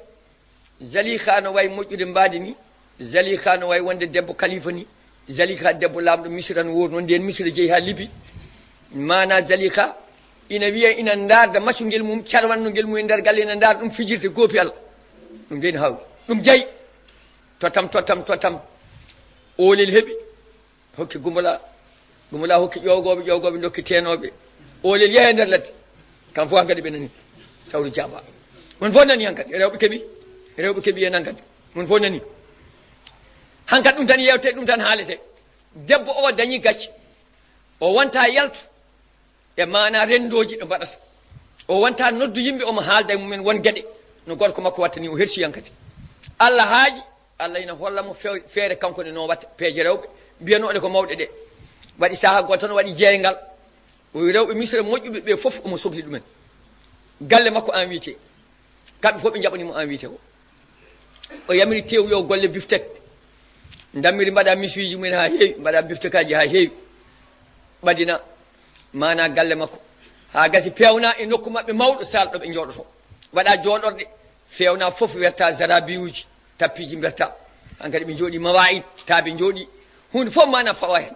Zalikha no wayi moƴƴude mbaadi ni. Zalikha no wayi wonde debbo kalifa ni. Zalikha debbo laamɗo Misira no wooruno ndeen. Misira jeyi haa Libi. Maanaa Zalikha ina wiya ina ndaarda macungel mum, carwannungel mum e nder galle, ina ndaarda ɗum fijirde goopi Allah. Ɗum dey no hawri. Ɗum jeyi. Totam, totam, totam. Oolel heɓi. Hokki Gumbola. Gumbola hokki ƴoogooɓe, ƴoogooɓe ndokki teenooɓe. Oolel yehi e nder ladde. Kam fof hankadi ɓe nani. Sawru jaaba. Mon fof nani hankadi. Rewɓe keɓi. Rewɓe keɓi en hankadi. Mon fof nani. Hankadi ɗum tan yewte, ɗum tan haalete. Debbo o dañi gacce. O wonta yaltu e maanaa renndooji ɗo mbaɗata. O wonta noddu yimɓe, omo haalda e mumen won geɗe. No gorko makko watta ni, o hersi yan kadi. Allah haaji, Allah ina holla mo fe-, feere kanko ne no watta peeje rewɓe, mbiyanooɗe ko mawɗe ɗe. Waɗi saha gooto tan, o waɗi jeeyngal. O wi rewɓe Misra moƴƴuɓe ɓe fof omo sokli ɗumen. Galle makko invité. Kamɓe fof ɓe njaɓani mo invité o. O yamiri tew yo golle biftek. Ndammiri mbaɗa misuuji mumen haa heewi, mbaɗa biftekaaji haa heewi. Ɓadina maana galle makko. Haa gasi peewna e nokku maɓɓe mawɗo, saal ɗo ɓe njooɗoto. Waɗa jooɗorɗe, feewna fof werta zarabiyuuji, tappiiji mberta. Hankadi ɓe njooɗi mawaa'id, taa ɓe njooɗi. Huunde fof maana fawa heen.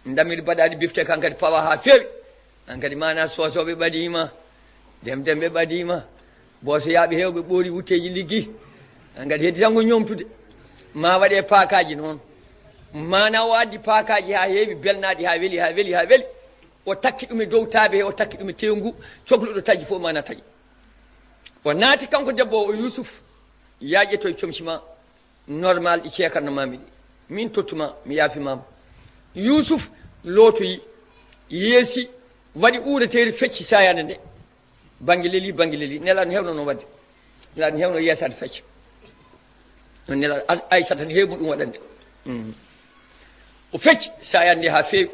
Ndammiri mbaɗaɗi biftek hankadi pawa haa feewi. Hankadi maana soosooɓe ɓadiima, demdemɓe ɓadiima. Boosoyaaɓe heewɓe ɓoori wutteeji liggi. Hankadi heddi tan ko ñoomtude. Ma waɗe paakaaji noon. Maana o addi paakaaji haa heewi, belnaaɗi haa weli, haa weli, haa weli. O takki ɗum e dow taabe he, o takki ɗum e tewngu, cokluɗo taƴi fof maana taƴi. O naati kanko debbo o, o Yuusuf, yaa ƴettoy comci ma, normal ɗi ceekanno maami ɗi. Min tottuma, mi yaafimaama. Yuusuf lootoyi, yeesi, waɗi uureteeri, fecci saayande nde. Bannge leli, bannge leli. Nelaɗo ne heewno noon waɗde. Nelaɗo ne heewno yeesaade fecca. Noon Nelaɗo As-, Aysata ne heewi ɗum waɗande. Mm. O fecci saayande nde haa feewi.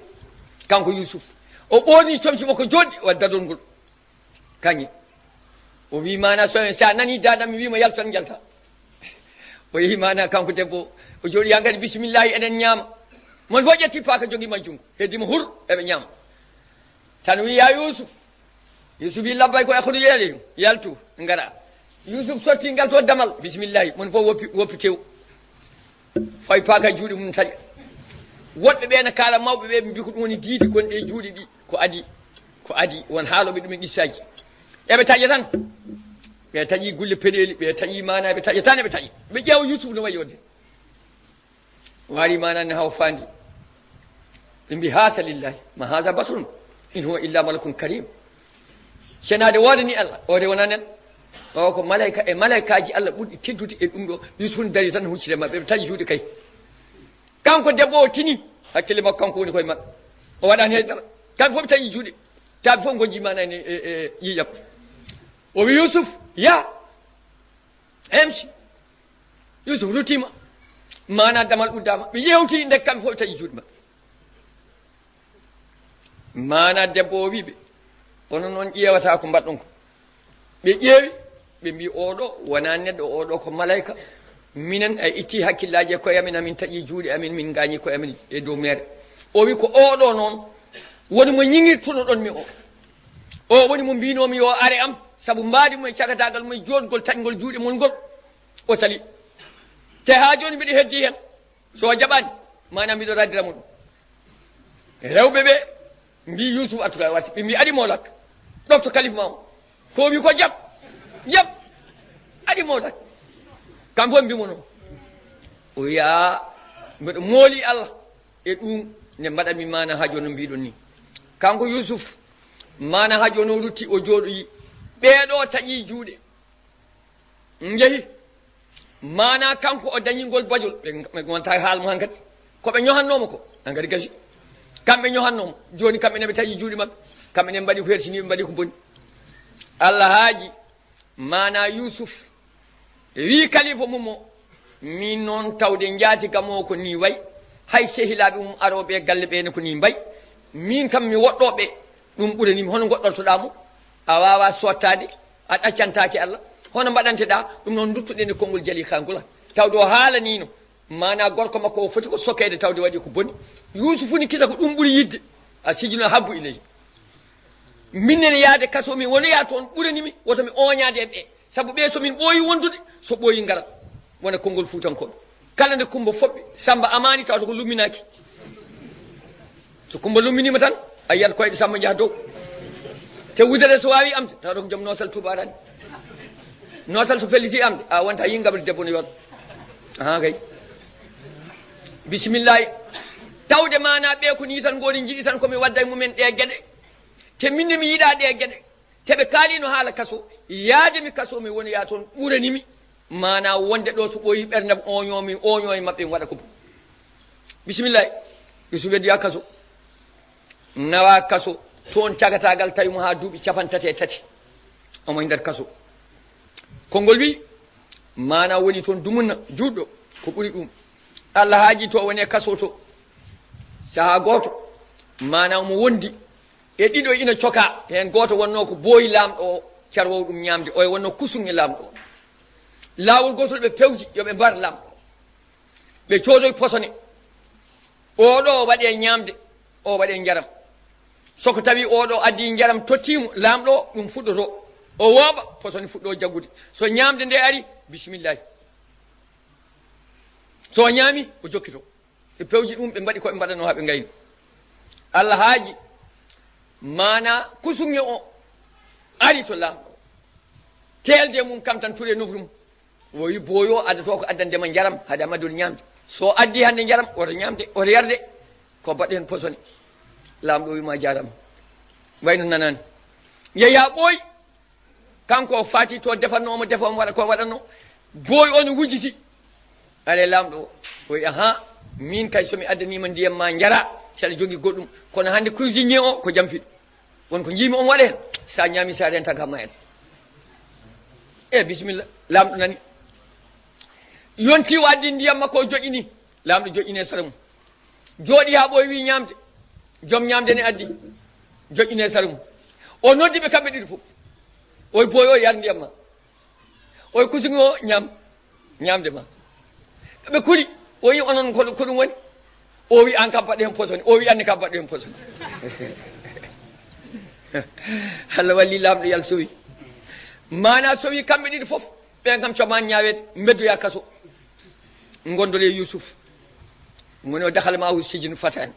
Kanko Yuusuf. O ɓoorni comci makko jooɗi, o waɗi dadol ngol. Kaŋŋe. O wi maana so, so a nani daadam mi wi ma yaltu tan njalta. O yehi maana kanko debbo. O jooɗi hankadi bisimillahi eɗen ñaama. Mon fof ƴetti paaka jogi ma junngo. Heddi mo hur eɓe ñaama. Tan wi ya Yuusuf. Yuusuf wi labbay ko e hono yeeli yaltu ngara. Yuusuf sotti ngal to damal. Bisimillahi. Mon fof woppi, woppi tew. Fawi paaka e juuɗe mum taƴa. Woɗɓe ɓe ne kaala mawɓe ɓe ɓe mbi ko ɗum woni diidi gonɗi e juuɗe ɗi. Ko adi, ko adi, won haalooɓe ɗum e qissaaji. Eɓe taƴa tan. Ɓe taƴi gulle peɗeeli, ɓe taƴi maana, ɓe taƴa tan, eɓe taƴa. Ɓe ƴeewa Yuusuf no wayi o de. Waari maana ne haw faandi. Ɓe mbi haasa lillahi, ma haasa basarun. In huwa illa malakun karim. Senaade woodani Allah, o de wona nen. O ko malayka e malaykaaji Allah ɓurɗi teddude e ɗum ɗo. Yuusuf ne dari tan huccita maɓɓe, ɓe taƴi juuɗe kay. Kanko debbo o tini, hakkille makko kanko woni koye maɓɓe. O waɗani hay dara. Kamɓe fof ɓe taƴi juuɗe. Taaɓe fof ngonji maana e, e, e ƴiiƴam. O wi Yuusuf, ya. Emsi. Yuusuf ruttiima. Maana damal uddaama. Ɓe ƴeewti nde kamɓe fof ɓe taƴi juuɗe maɓɓe. Maana debbo o wi ɓe, onon noon ƴeewata ko mbaɗɗon ko. Ɓe ƴeewi, ɓe mbi oɗo wona neɗɗo, oɗo ko malayka. Minen a itti hakkillaaji e koye amen, amin taƴi juuɗe amen, min ngaañi koye amen e dow meere. O wi ko oɗo noon woni mo ñiŋirtunoɗon mi o. O woni mo mbinomi yo are am, sabu mbaadi mum e cagatagal mum e jooɗgol taƴgol juuɗe mon ngol. O sali. Te haa jooni mbiɗo heddi heen. So o jaɓaani, maanaam mbiɗo raddira mo ɗum. Rewɓe ɓe mbi Yuusuf, artuka watti, ɓe mbi aɗi mo lak. Ɗofto kalif ma o. Ko wi ko jaɓ, jaɓ, aɗi mo lak. Kam fof mbi mo noon. O wiya, mbeɗo mooli Allah e ɗum nde mbaɗami maana haa jooni no mbiɗon ni. Kanko Yuusuf, maana haa jooni o rutti, o jooɗoyi. Ɓeeɗo taƴi juuɗe. Njehi. Maana kanko o dañi ngol bajol. Ɓe, ɓe gonta haala mo hankadi. Ko ɓe ñohannoo mo ko. Hankadi gasi. Kamɓe ñohannoo mo. Jooni kamɓe ne ɓe taƴi juuɗe maɓɓe. Kamɓe ne mbaɗi ko hersini, ɓe mbaɗi ko boni. Allah haaji. Maana Yuusuf. Wi kalifa mum o. Min noon tawde njaati kam o ko ni way. Hay sehilaaɓe mum arooɓe e galle ɓe ne ko ni mbay. Min kam mi woɗɗoo ɓe. Ɗum ɓurani mi. Hono ngoɗɗortoɗaa mo? A waawaa sottaade. A ɗaccantaake Allah, hono mbaɗanteɗaa ɗum noon? Nduttuɗen e konngol jali haa ngula. Tawde o haalaniino, maanaa gorko makko o foti ko sokeede, tawde waɗi ko boni. Yuusufu ni kisa ko ɗum ɓuri yiɗde. A sijino habbu ileyhi. Min nene yahde kaso, mi wonoya toon ɓurani mi, woto mi ooñaade e ɓe. Sabu ɓe so min ɓooyi wondude, so ɓooyi ngarat. Wona konngol fuutankooɓe. Kala nde Kummba foɓɓi, Sammba amaani, tawata ko lumminaaki. So Kummba lumminiima tan, a yiyat koyɗe Sammba njaha dow. Te wudere so waawi amde, tawata ko joom noosal tubaarani. Noosal so felliti amde, a wonta yi ngabri debbo no yooɗa. Ahaa kay. Bisimillahi. Tawde maanaa ɓe ko nii tan ngoori, njiɗi tan ko mi wadda e mumen ɗe geɗe. Te min ne mi yiɗaa ɗe geɗe. Te ɓe kaaliino haala kaso, yahde mi kaso mi wonoya toon ɓurani mi. Maanaa wonde ɗo so ɓooyi ɓerndam ooñoo mi, ooñoo e maɓɓe mi waɗa ko boni. Bisimillahi. Yuusufu heddoya kaso. Nawa kaso. Toon cagataagal tawi mo haa duuɓi capanɗe tati e tati. Omo e nder kaso. Konngol wi, maana woni toon dumunna juutɗo, ko ɓuri ɗum. Allah haaji to woni e kaso to. Sahaa gooto, maana omo wondi e ɗiɗo ina coka, heen gooto wonnoo ko booyi laamɗo o, carwoowo ɗum ñaamde, oya wonnoo kusuŋ e laamɗo o. Laawol gootol ɓe pewji, yo ɓe mbar laamɗo o. Ɓe coodoy posone. Oɗo waɗe ñaamde, o waɗe njaram. So ko tawi oɗo addi njaram tottiimo laamɗo o, ɗum fuɗɗoto. O wooɓa, posone fuɗɗo jaggude. So ñaamde nde ari, bisimillahi. So o ñaami, o jokkito. Ɓe pewji ɗum, ɓe mbaɗi ko ɓe mbaɗanoo haa ɓe ngayni. Allah haaji, maana kusuŋe o ari to laamɗo o. Teelde mum kam tan ture nofru mum. O wi booyo addoto ko addande ma njaram, hade Amadou ñaamde. So addi hannde njaram, oto ñaamde, oto yarde, ko mbaɗɗo heen posone. Laamɗo o wi ma jaaraama. Wayno nanaani. Yehi haa ɓooyi. Kanko o faati to defannoo omo defa omo waɗa ko waɗannoo. Booyi o no wujjiti. Are laamɗo o. O wi, "Ahaa, miin kay so mi addaniima ndiyam ma njara, si aɗa jogii goɗɗum. Kono hannde cuisinier o ko jamfiɗo. Won ko njiimi omo waɗa heen. So a ñaami, so a rentaka ma en." E bisimilla, laamɗo nani. Yonti o addi ndiyam makko o joƴƴini. Laamɗo joƴƴini e sara mum. Jooɗi haa ɓooyi wi ñaamde. Joom ñaamde ne addi. Joƴƴini e sara mum. O noddi ɓe kamɓe ɗiɗo fof. O wi booyo yar ndiyam ma. O wi kusuŋo ñaam. Ñaamde ma. Ɓe kuli. O wi onon ko, ko ɗum woni? O wi an kam mbaɗɗo heen posone. O wi anne kam mbaɗɗo heen posone. Allah walli laamɗo yal sowi. Maana sowi kamɓe ɗiɗo fof. Ɓen kam coman ñaaweede, mbeddoya kaso. Ngondole Yusuf. Mo woni o dakhala maahu sijinu fataani.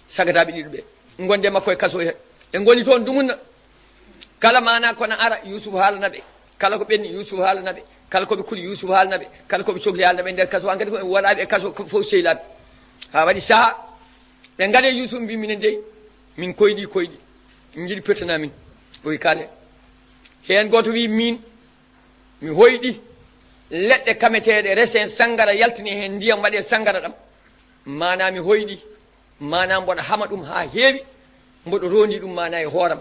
Sagataaɓe ɗiɗo ɓe. Ngonde makko e kaso he. Ɓe ngoni toon dumunna. Kala maana kono ara, Yusuf haalana ɓe. Kala ko ɓenni, Yusuf haalana ɓe. Kala ko ɓe kuli, Yusuf haalana ɓe. Kala ko ɓe cohli haalana ɓe nder kaso. Hankadi ko ɓe waɗaaɓe e kaso ko fof sehilaaɓe. Haa waɗi saha. Ɓe ngare Yusuf mbi minen dey, min koyɗi koyɗi. Min njiɗi pertana min. O wi kaale. Heen gooto wi min, mi hoyɗi leɗɗe kameteeɗe, resen sanngara, yaltine heen ndiyam, waɗe sanngara ɗam. Maana mi hoyɗi, maana mboɗo hama ɗum haa heewi, mboɗo roondi ɗum maana e hooram.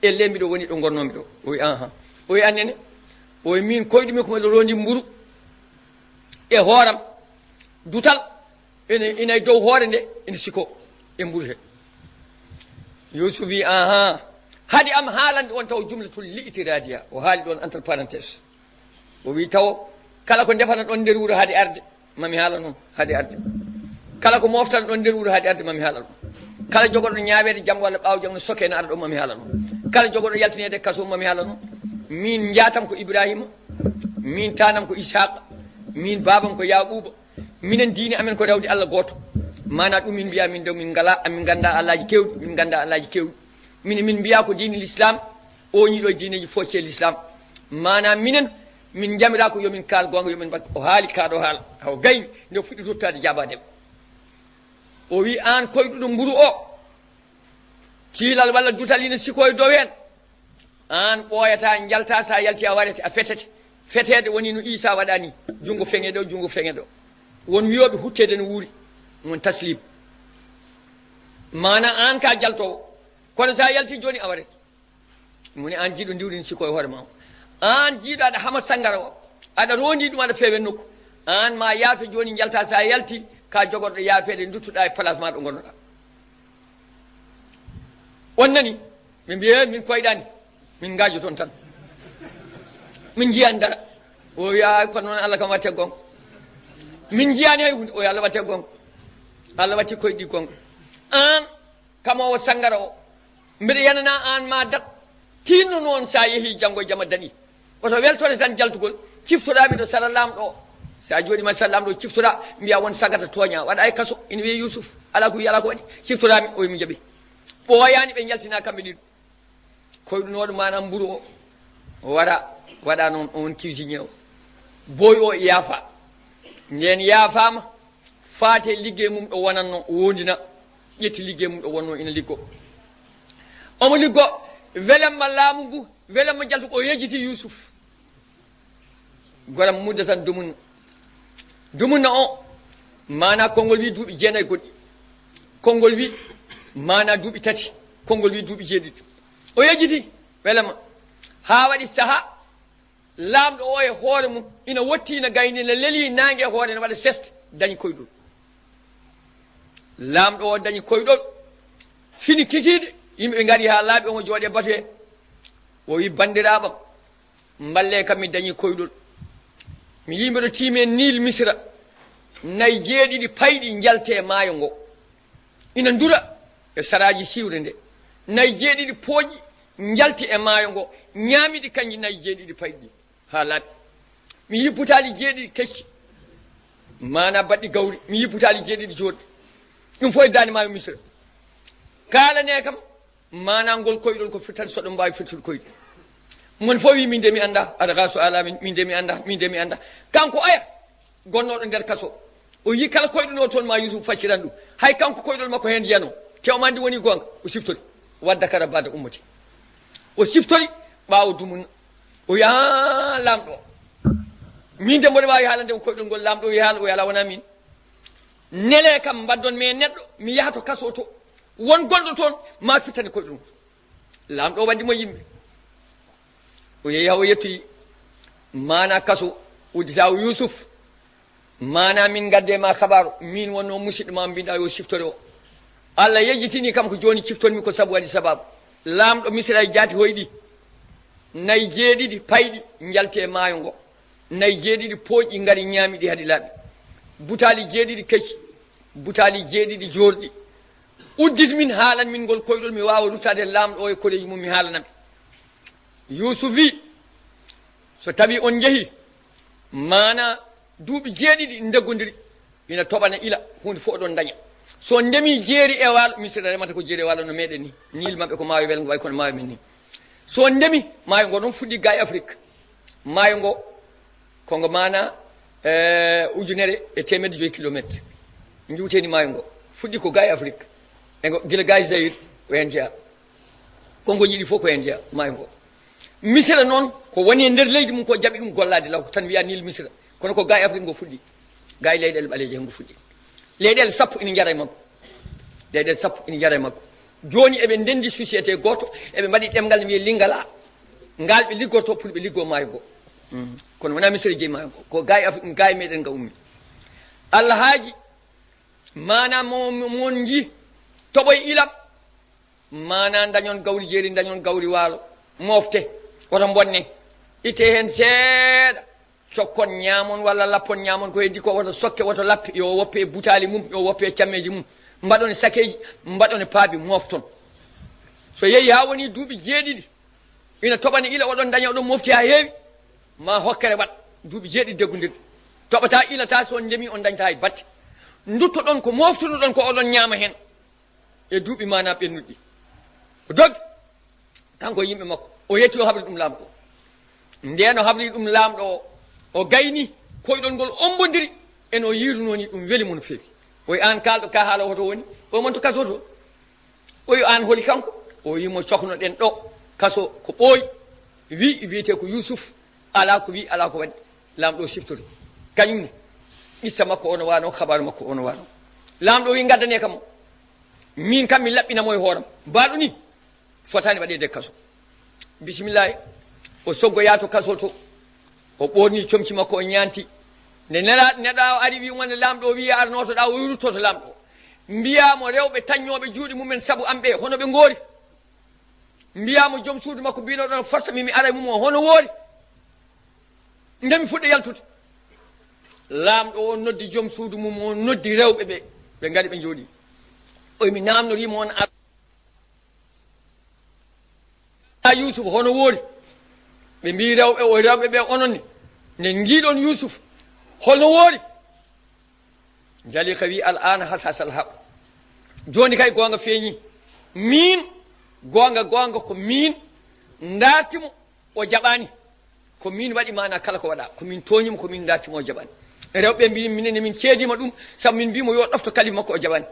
Ellee mbiɗo woni ɗo ngonnoomi ɗo. O wi, "Ahan." O wi, "Annene?" O wi, "Min koyɗumi ko mboɗo roondi mburu e hooram, dutal ene, ina e dow hoore nde, ene sikoo e mburu he." Yusuf wi, "Ahan." Hade am haalande on taw jumlatul li'tiraadiya. O haali ɗoon entre parenthèse. O wi, "Tawo, kala ko ndefana ɗon nder wuro hade arde, mami haala noon hade arde. Kala ko moftana ɗon nder wuro hade arde, mami haala ɗum. Kala jogoɗo ñaaweede jam walla ɓaawo jam no soke na ara ɗo, mami haala ɗum. Kala jogoɗo yaltineede kaso, mami haala ɗum. Min njaatam ko Ibrahima, min taanam ko Isaaqa, min baabam ko Yaaquuba. Minen diine amen ko rewde Allah gooto." Maana ɗum min mbiya min dew min ngala, min ngannda Allaaji keewɗi, min ngannda Allaaji keewɗi. Min, min mbiya ko diine l'islam, o ñiiɗo e diineeji fof c'est l'islam. Maana minen, min njamira ko yo min kaal goonga, yo min mbaɗ. O haali kaa ɗo haala, haw gayni, nde fuɗɗi ruttaade jaabaade. O wi, "Aan koyɗuɗo mburu o, ciilal walla dutal ina sikoo e dow heen. Aan ɓooyataa, njaltaa, so a yalti a warete, a fetete. Feteede woni no Iisaa waɗani, junngo feŋe ɗo, junngo feŋe ɗo. Won wiyooɓe hutteede no wuuri, won taslim. Maana aan ka jaltoowo, kono so a yalti jooni a warete." Mo woni aan jiiɗo ndiwɗin sikoo e hoore ma o. Aan jiiɗo aɗa hama sanngara o, aɗa roondi ɗum, aɗa feewe nokku. Aan ma yaafe jooni njaltaa, so a yalti, ka jogorɗo yaafeede, nduttuɗaa e place ma ɗo ngonnoɗaa. On nani? Ɓe mbiya, "Eh, min koyɗaani, min ngaajo toon tan. Min njiyaani dara." O wiya, "Kono noon Allah kam watte goonga. Min njiyaani hay huunde." O wiya, "Allah watte goonga. Allah watti koyɗi goonga." Aan kamoowo sanngara o, mbeɗa yanana aan ma dat. Tinno noon so a yehii janngo e jam a daɗii. Oto weltore tan jaltugol, ciftoɗaa miɗo sara laamɗo o. So a jooɗiima sara laamɗo o, ciftoɗaa, mbiya won sagata tooña, waɗa e kaso, ina wiyee Yuusuf, alaa ko wi, alaa ko waɗi, ciftoɗaa mi, o wi mi jaɓi. Ɓooyaani ɓe njaltina kamɓe ɗiɗo. Koyɗunooɗo maanaam mburu o, o wara, waɗa noon on cuisinier o. Booy o yaafa. Ndeen yaafaama, faate liggey mum ɗo wonatno, o wondina, ƴetti liggey mum ɗo wonno ina liggo. Omo liggo, welamma laamu ngu, welamma jaltu o yejjiti Yuusuf. Goram muddatan dumunna. Dumunna o, maana konngol wi duuɓi jeenayi goɗɗi. Konngol wi maana duuɓi tati. Konngol wi duuɓi jeeɗiɗi. O yejjiti welamma. Haa waɗi saha Laamɗo o e hoore mum ina wotti, ina gayni, ina lelii naange e hoore, ina waɗa seste, dañi koyɗol. Laamɗo o dañi koyɗol, fini kikiiɗe, yimɓe ɓe ngari haa laaɓi, omo jooɗe batu he. O wi, "Banndiraaɓam, mballee kam, mi dañi koyɗol." Mi yii mbeɗo tiimi e Niil Misira, nayi jeeɗiɗi payɗi njalti e maayo ngo. Ina ndura e saraaji siwre nde. Nayi jeeɗiɗi pooƴi njalti e maayo ngo, ñaami ɗi kañji nayi jeeɗiɗi payɗi ɗi haa laaɓi. Mi yii butaali jeeɗiɗi kecci, maanaa baɗɗi gawri. Mi yii butaali jeeɗiɗi joorɗi. Ɗum fof e daande maayo Misira. Kaalanee kam, maanaa ngol koyɗol ko firtata, so ɗum mbaawi firtude koyɗe. Mon fof wi, "Min de mi anndaa, aɗa gaa so alaa min, min de mi anndaa, min de mi anndaa." Kanko oya, gonnooɗo nder kaso. O yii kala koyɗo no toon ma Yuusuf facciran ɗum. Hay kanko koyɗol makko heen yiyanoo. Te o ma ndi woni goonga, o siftori. Wadda kara bada ummati. O siftori ɓaawo dumunna. O wi, "Aa, laamɗo. Min de mboɗo waawi haalande on koyɗol ngol." Laamɗo wi, "Haal, o yala wonaa min. Nelee kam mbaddon mi e neɗɗo, mi yaha to kaso to. Won gonɗo toon, ma fittane koyɗol ngol." Laamɗo o waddi mo yimɓe. O yehi haa o yettoyi maanaa kaso, uddita o Yuusuf. Maanaa min ngadde ma kabaaru, min wonno musiɗɗo ma mbiɗa yo siftore o. Allah yejjitini kam ko jooni ciftonmi ko sabu waɗi sababu. Laamɗo Misira e jaati hoyɗi. Nayi jeeɗiɗi payɗi njalti e maayo ngo. Nayi jeeɗiɗi pooƴi ngari ñaami ɗi hadi laaɓi. Butaali jeeɗiɗi kecci, butaali jeeɗiɗi joorɗi. Uddit min, haalan min ngol koyɗol, mi waawa ruttaade e laamɗo o e koreeji mum, mi haalana ɓe. Yuusuf wi, "So tawi on njehi, maanaa duuɓi jeeɗiɗi ndegondiri, ina toɓana ila, huunde fof oɗon ndaña. So on ndemi jeeri e waalo," Misira remata ko jeeri e waalo no meɗen ni. Niil maɓɓe ko maayo welngo, way kono maayo men ni. "So on ndemi, maayo ngo noon fuɗɗi gaa e Afrik. Maayo ngo, ko ngo maanaa, eh, ujunere e teemedde joyi kilomeetre. Njuuteni maayo ngo. Fuɗɗi ko gaa e Afrik. E ngo, gila gaa e Zaïre, ko heen jeyaa. Ko ngo yiɗi fof ko heen jeyaa, maayo ngo. Misira noon, ko woni e nder leydi mum ko jaɓi ɗum gollaade law, tan wiyaa Niil Misira. Kono ko gaa e Afrik ngo fuɗɗi. Gaa e leyɗeele ɓaleeje heen ngo fuɗɗi. Leyɗeele sappo ina njara e makko. Leyɗeele sappo ina njara e makko. Jooni eɓe ndenndi société gooto, eɓe mbaɗi ɗemngal no wiyee Lingala. Ngal ɓe liggorto pour ɓe liggoo maayo ngo. Mm. Kono wonaa Misira jeyi maayo ngo. Ko gaa e Afrik, gaa e meɗen nga ummi. Allah haaji, maanaa mo, mo, mon nji, toɓoy ilam. Maanaa ndañon gawri jeeri, ndañon gawri waalo. Mofte, woto mbonne. Itte heen seeɗa. Cokkon ñaamon walla lappon ñaamon ko heddi ko, woto sokke, woto lappe, yo woppe e butaali mum, yo woppe e cammeeji mum. Mbaɗon e sakeeji, mbaɗon e paabi, mofton. So yehi haa woni duuɓi jeeɗiɗi, ina toɓani ila, oɗon ndaña, oɗon mofti haa heewi, ma hokkere waɗ, duuɓi jeeɗiɗi deggondirɗi. Toɓataa, ilataa, so on ndemi, on ndañataa hay batte. Nduttoɗon ko moftunoɗon ko, oɗon ñaama heen. E duuɓi maanaa ɓennuɗi. O dogi, kanko e yimɓe makko. O yetti, o haɓri ɗum laamɗo o. Ndeen o haɓri ɗum laamɗo o, o gayni, koyɗol ngol ombondiri, e no yiirunoo ni, ɗum weli mo no feewi. O wi, "Aan kaalɗo ka haala, hoto woni?" O wi, "Mon to kaso to." O wi, "Aan holi kanko?" O wi mo, "Coknoɗen ɗo kaso ko ɓooyi. Wi, wiyetee ko Yuusuf." Alaa ko wi, alaa ko waɗi. Laamɗo o siftori. Kañum ne, qissa makko o no waano, habaru makko o no waano. Laamɗo wi, "Ngaddanee kam mo. Min kam mi laɓɓina mo e hooram. Baaɗo ni, fotaani waɗeede kaso." Bisimillahi. O soggoyaa to kaso to. O ɓoorni comci makko, o ñaanti. Nde nela-, neɗɗo o ari, wi mo, "Nde laamɗo o wi arnotoɗaa," o wi, "Ruttoto laamɗo o. Mbiyaa mo rewɓe tañnooɓe juuɗe mumen sabu am ɓe, hono ɓe ngoori." Mbiyaa mo joom suudu makko biinoɗon forsa mi, mi ara e mum o, hono woori? Nde mi fuɗɗa yaltude. Laamɗo o noddi joom suudu mum o, noddi rewɓe ɓe, ɓe ngari ɓe njooɗi. O wi, "Mi naamnorii mo on ar-, a Yuusuf, hono woori?" Ɓe mbii rewɓe o, rewɓe ɓe, "Onon ne, nde ngiiɗon Yuusuf, hono woori?" Zaliika wi, "Al aana hasasal haq." Jooni kay goonga feeñi. Miin, goonga, goonga ko miin ndaarti mo, o jaɓaani. Ko miin waɗi maanaa kala ko waɗaa. Ko miin tooñi mo, ko miin ndaarti mo, o jaɓaani. Rewɓe mbii, "Minen ne min ceediima ɗum, sabu min mbii mo yo ɗofto kalifu makko, o jaɓaani.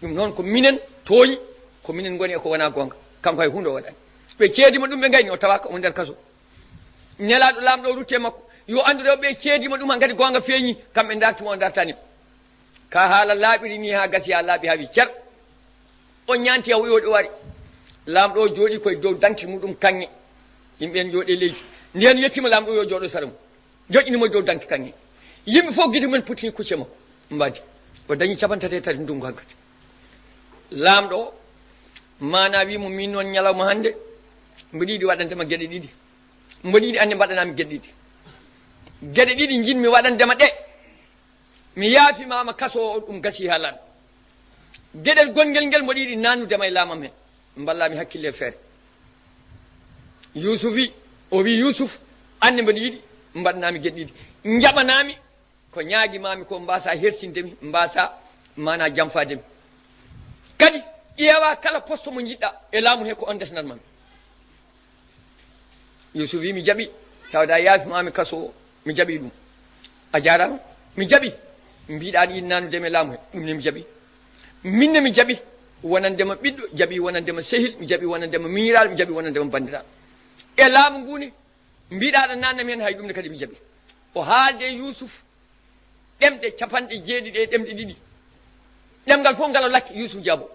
Ɗum noon ko minen tooñi, ko minen ngoni e ko wonaa goonga. Kanko hay huunde o waɗaani." Ɓe ceediima ɗum, ɓe ngayni o, tawaaka omo nder kaso. Nelaaɗo Laamɗo o rutti e makko. Yo anndu rewɓe ceediima ɗum, hankadi goonga feeñi, kamɓe ndaarti mo, o ndaartaani ɓe. Ka haala laaɓiri ni haa gasi haa laaɓi haa wi cer. O ñaanti haa o yooɗi o ari. Laamɗo o jooɗii koye dow danki muɗum kaŋŋe. Yimɓe en njooɗi e leydi. Ndeen yettiima laamɗo o, yo jooɗo sara mum. Joƴƴini mo dow danki kaŋŋe. Yimɓe fof gite mumen puttini kucce makko. Mbaadi. O dañi capanɗe tati e tati ndungu hankadi. Laamɗo o, maana wi mo, miin noon ñalawma hannde, mboɗo yiɗi waɗande ma geɗe ɗiɗi. Mboɗo yiɗi annde mbaɗanaa mi geɗe ɗiɗi. Geɗe ɗiɗi njiɗmi waɗande ma ɗe. Mi yaafimaama kaso o, ɗum gasii haa laaɓi. Geɗel gonngel ngel mboɗo yiɗi naannude ma e laamam heen. Mballaa mi hakkille e feere. Yuusuf wi, o wi Yuusuf, anne mboɗo yiɗi, mbaɗanaa mi geɗe ɗiɗi. Njaɓanaa mi ko ñaagi maa mi ko, mbaasaa hersinde mi, mbaasaa maanaa jamfaade mi. Kadi, ƴeewaa kala poste mo njiɗɗaa e laamu he, ko oon ndesnat maa mi. Yuusuf wi, mi jaɓi, tawde a yaafimaami kaso o, mi jaɓi ɗum. A jaaraama, mi jaɓi. Mbiɗaa aɗa yiɗi naannude mi e laamu he, ɗum ne mi jaɓi. Min ne mi jaɓi wonande ma ɓiɗɗo, jaɓi wonande ma sehil, mi jaɓi wonande ma miñiraaɗo, mi jaɓi wonande ma banndiraaɗo. E laamu ngu ne, mbiɗaa aɗa naanna mi heen, hay ɗum ne kadi mi jaɓi. O haalde e Yuusuf ɗemɗe capanɗe jeeɗiɗi e ɗemɗe ɗiɗi. Ɗemngal fof ngal o lakki, Yuusuf jaabo.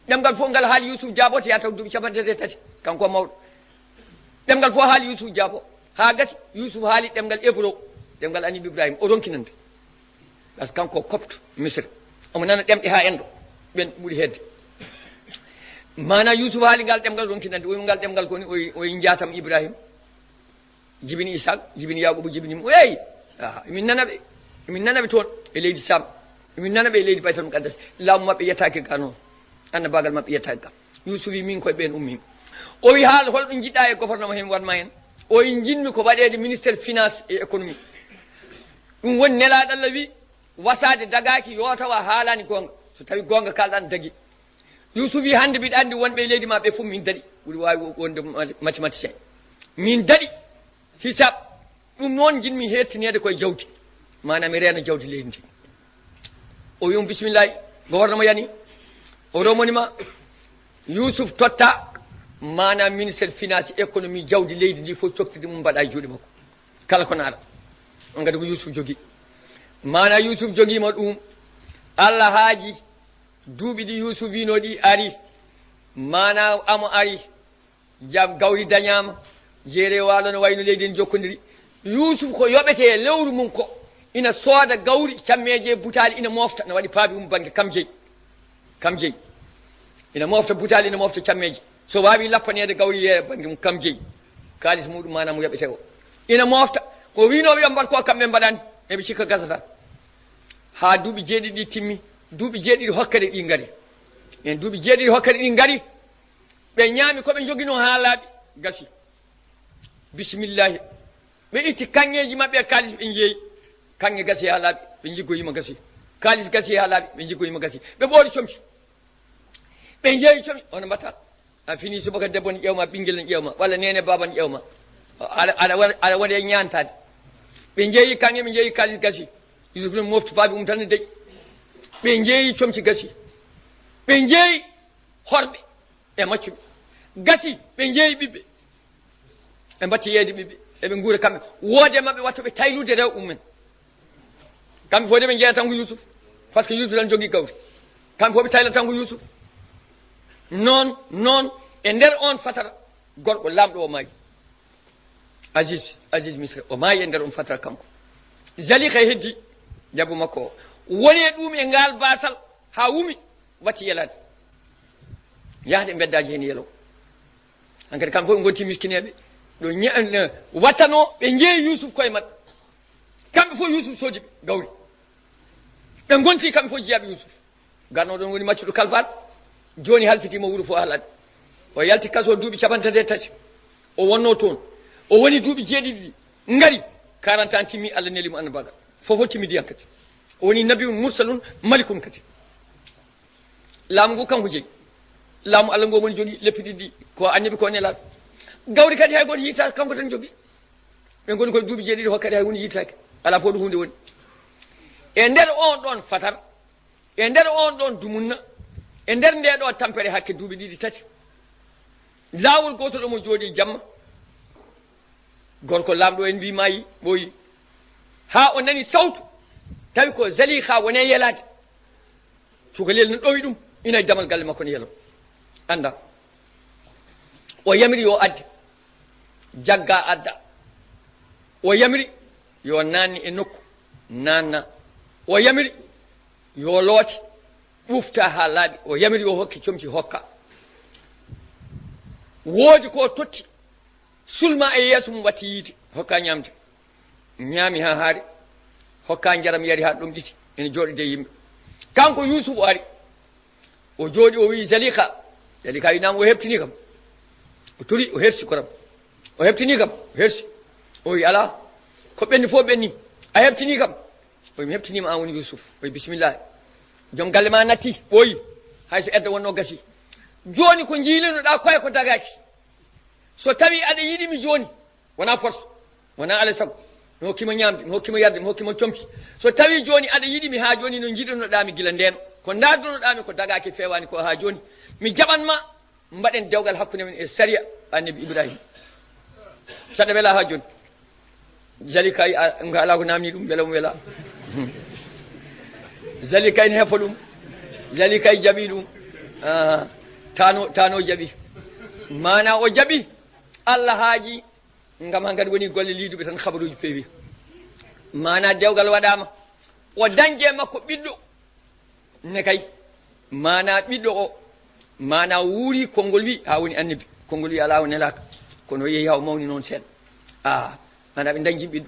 Ɗemngal fof ngal haali, Yuusuf jaabo, te yaa taw duuɓi capanɗe tati e tati. Kanko o mawɗo. Ɗemngal fof haali, Yuusuf jaabo. Haa gasi, Yuusuf haali ɗemngal Ebro, ɗemngal Annabi Ibrahima, o ronkinande. Parce que kanko o kopto Misra. Omo nana ɗemɗe haa enndo. Ɓen ɓuri heedde. Maanaa Yuusuf haali ngal ɗemngal ronkinande, o wi ngal ɗemngal ko ni, o wi, o wi njaatam Ibrahima. Jibini Isaak, jibini Yaaquuba, jibini mo. Eey! Ah, emin nana ɓe. Emin nana ɓe toon e leydi Saam. Emin nana ɓe e leydi Baytal Muqaddas. Laamu maɓɓe yettaaki ga noon. Annabaagal maɓɓe yettaaki ga. Yuusuf wi, miin koye ɓeen ummiimi. O wi, haal holɗo njiɗɗaa e gouvernement heen waɗ ma heen? O wi, njiɗmi ko waɗeede ministre finance et économie. Ɗum woni nelaaɗo Allah wi, wasaade dagaaki, yootawa haalaani goonga. So tawi goonga kaalɗaa ne dagi. Yuusuf wi, hannde mbiɗa anndi wonɓe e leydi ma ɓe fof min daɗi. Ɓuri waawi wonde mati-, mathématicien. Min daɗi hisab. Ɗum noon njiɗmi heettineede koye jawdi. Maanaam mi reena jawdi leydi ndi. O wi mo, bisimillahi, gouvernement yani. O romoni ma, Yuusuf totta, maanaam ministre finance, économie, jawdi leydi ndi fof, coktirde mum mbaɗa e juuɗe makko. Kala ko naata. On kadi ko Yuusuf jogii. Maanaam Yuusuf jogii ma ɗum, Allah haaji, duuɓi ɗi Yuusuf wiinoo ɗi ari. Maanaam amo ari. Jam gawri dañaama, jeere waalo no wayno leydi en jokkondiri. Yuusuf ko yoɓetee lewru mum ko, ina sooda gawri, cammeeje e butaali, ina moofta, no waɗi paabi mum bannge kam jeyi. Kam jeyi. Ina moofta butaali, ina moofta cammeeje. So waawi lappaneede gawri yeeya bannge mum kam jeyi. Kaalis muɗum maanaam mo yoɓetee o. Ina moofta, ko wiinooɓe yo mbaɗ ko kamɓe mbaɗani, eɓe cikka gasata. Haa duuɓi jeeɗiɗi ɗi timmi, duuɓi jeeɗiɗi hokkere ɗi ngari. En duuɓi jeeɗiɗi hokkere ɗi ngari. Ɓe ñaami ko ɓe njoginoo haa laaɓi, gasi. Bisimillahi. Ɓe itti kaŋŋeeji maɓɓe e kaalis, ɓe njeeyi. Kaŋŋe gasi haa laaɓi, ɓe njiggoyi mo, gasi. Kaalis gasi haa laaɓi, ɓe njiggoyi mo, gasi. Ɓe ɓoori comci. Ɓe njeeyi comci, hono mbaɗta? A fini subaka, debbo ne ƴeewma, ɓinngel ne ƴeewma, walla neene baaba ne ƴeewma. Aɗa, aɗa wa-, aɗa waɗe ñaantaade. Ɓe njeeyi kaŋŋe, ɓe njeeyi kaalis gasi. Yuusuf ne mofti paabi mum tan ne deƴƴi. Ɓe njeeyi comci gasi. Ɓe njeeyi horɓe e maccuɓe. Gasi, ɓe njeeyi ɓiɓɓe. Ɓe mbatti yeeyde ɓiɓɓe. Eɓe nguura kamɓe. Woode maɓɓe watta ɓe taylude rewɓe mumen. Kamɓe fof de ɓe njeeya tan ko Yuusuf. Parce que Yuusuf tan jogii gawri. Kamɓe fof ɓe tayla tan ko Yuusuf. Noon, noon, e nder oon fatara, gorko laamɗo o maayi. Aziz, Aziz Misra, o maayi e nder oon fatara kanko. Zalikha heddi debbo makko o. Woni e ɗum e ngaal baasal haa wumi, watti yelaade. Yahde e mbeddaaji heen yelo. Hankadi kamɓe fof ɓe ngonti miskineeɓe. Ɗo ña-, wattanoo, ɓe njeeyi Yuusuf koye maɓɓe. Kamɓe fof Yuusuf soodi ɓe gawri. Ɓe ngonti kamɓe fof jiyaaɓe Yuusuf. Garno ɗon woni maccuɗo kalfaaɗo. Jooni halfitiima wuro fof haalaaɓe. O yalti kaso duuɓi capanɗe tati e tati. O wonnoo toon. O woni duuɓi jeeɗiɗi ɗi ngari. Quarante ans timmi, Allah neli mo annabaagal. Fof o timmidiyan kadi. O woni nabiyun mursalun malikun kadi. Laamu ngu kanko jeyi. Laamu Allah ngu woni jogii leppi ɗiɗi ɗi. Ko annabi, ko nelaaɗo. Gawri kadi hay gooto yiita, kanko tan jogii. Ɓe ngoni koye duuɓi jeeɗiɗi hokkere hay huunde yiitaaki. Alaa fof ɗo huunde woni. E nder oon ɗoon fatar, e nder oon ɗoon dumunna, e nder ndee ɗoo tampere hakke duuɓi ɗiɗi tati, laawol gootol omo jooɗii jamma. Gorko laamɗo en mbii maayi, ɓooyi. Haa o nani sawtu, tawi ko Zalikha woni e yelaade. Cukalel no ɗowi ɗum, ina e damal galle makko no yelo. Annda. O yamiri yo adde. Jagga adda. O yamiri yo naanne e nokku, naanna. O yamiri yo loote, ɓufta haa laaɓi. O yamiri yo hokke comci, hokka. Woodi ko o totti, sulma e yeeso mum, watti yiide, hokka ñaamde. Ñaami haa haari, hokka njaram, yari haa ɗomɗiti, ene jooɗodi e yimɓe. Kanko Yuusufu o ari, o jooɗi, o wiyi, "Zalika." Zalika wi, "Naam." "O heɓtini kam?" O tori, o hersi koram. "O heɓtini kam?" O hersi. O wi, "Alaa, ko ɓenni fof ɓenni. A heɓtini kam?" O wi, "Mi heɓtiniima, aan woni Yuusuf." O wi, "Bisimillahi." Joom galle ma natti, ɓooyi, hay so edda wonno gasi. "Jooni ko njiilinoɗaa koye ko dagaaki. So tawi aɗa yiɗi mi jooni, wonaa force, wonaa alaa e sago. Mi hokkii ma ñaamde, mi hokkii ma yarde, mi hokkii ma comci. So tawi jooni aɗa yiɗi mi haa jooni no njiɗunoɗaa mi gila ndeen, ko ndaardunoɗaa mi ko dagaaki, feewaani ko haa jooni, mi jaɓan ma, mbaɗen dewgal hakkunde men e sariya Annabi Ibrahima. Saɗa wela haa jooni?" Zalika wi, "A, nga alaa ko naamni ɗum, wela mo wela." Zalika ene hefa ɗum. Zalika jaɓi ɗum. Ah, tano, tano jaɓi. Maana o jaɓi, Allah haaji, ngam hankadi woni golle liiduɓe tan, habaruuji peewi. Maana dewgal waɗaama. O dañde e makko ɓiɗɗo. Ne kay, maana ɓiɗɗo o, maana wuuri, konngol wi haa woni annabi. Konngol wi alaa, o nelaaka. Kono o yehi haa o mawni noon seeɗa. Ah, maana ɓe dañji ɓiɗɗo.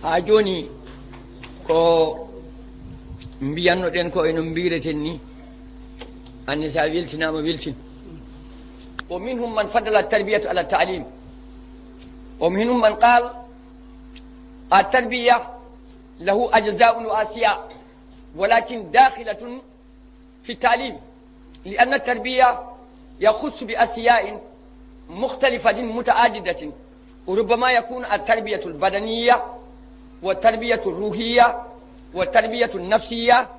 Haa jooni ko mbiyannoɗen ko, eno mbireten ni, anne so a weltinaama, weltin. "Wa minhum man faddala tarbiyata ala taalim. Wa minhum man qaal at-tarbiya lahu ajzaun wa asiya, walakin dakhilatun fi taalim, li anna tarbiya yakhussu bi asiyain mukhtalifatin mutaaddidati. Rubbama yakunu at-tarbiyatu al-badaniya, wa tarbiyatu ruhiya, wa tarbiyatu nafsiya,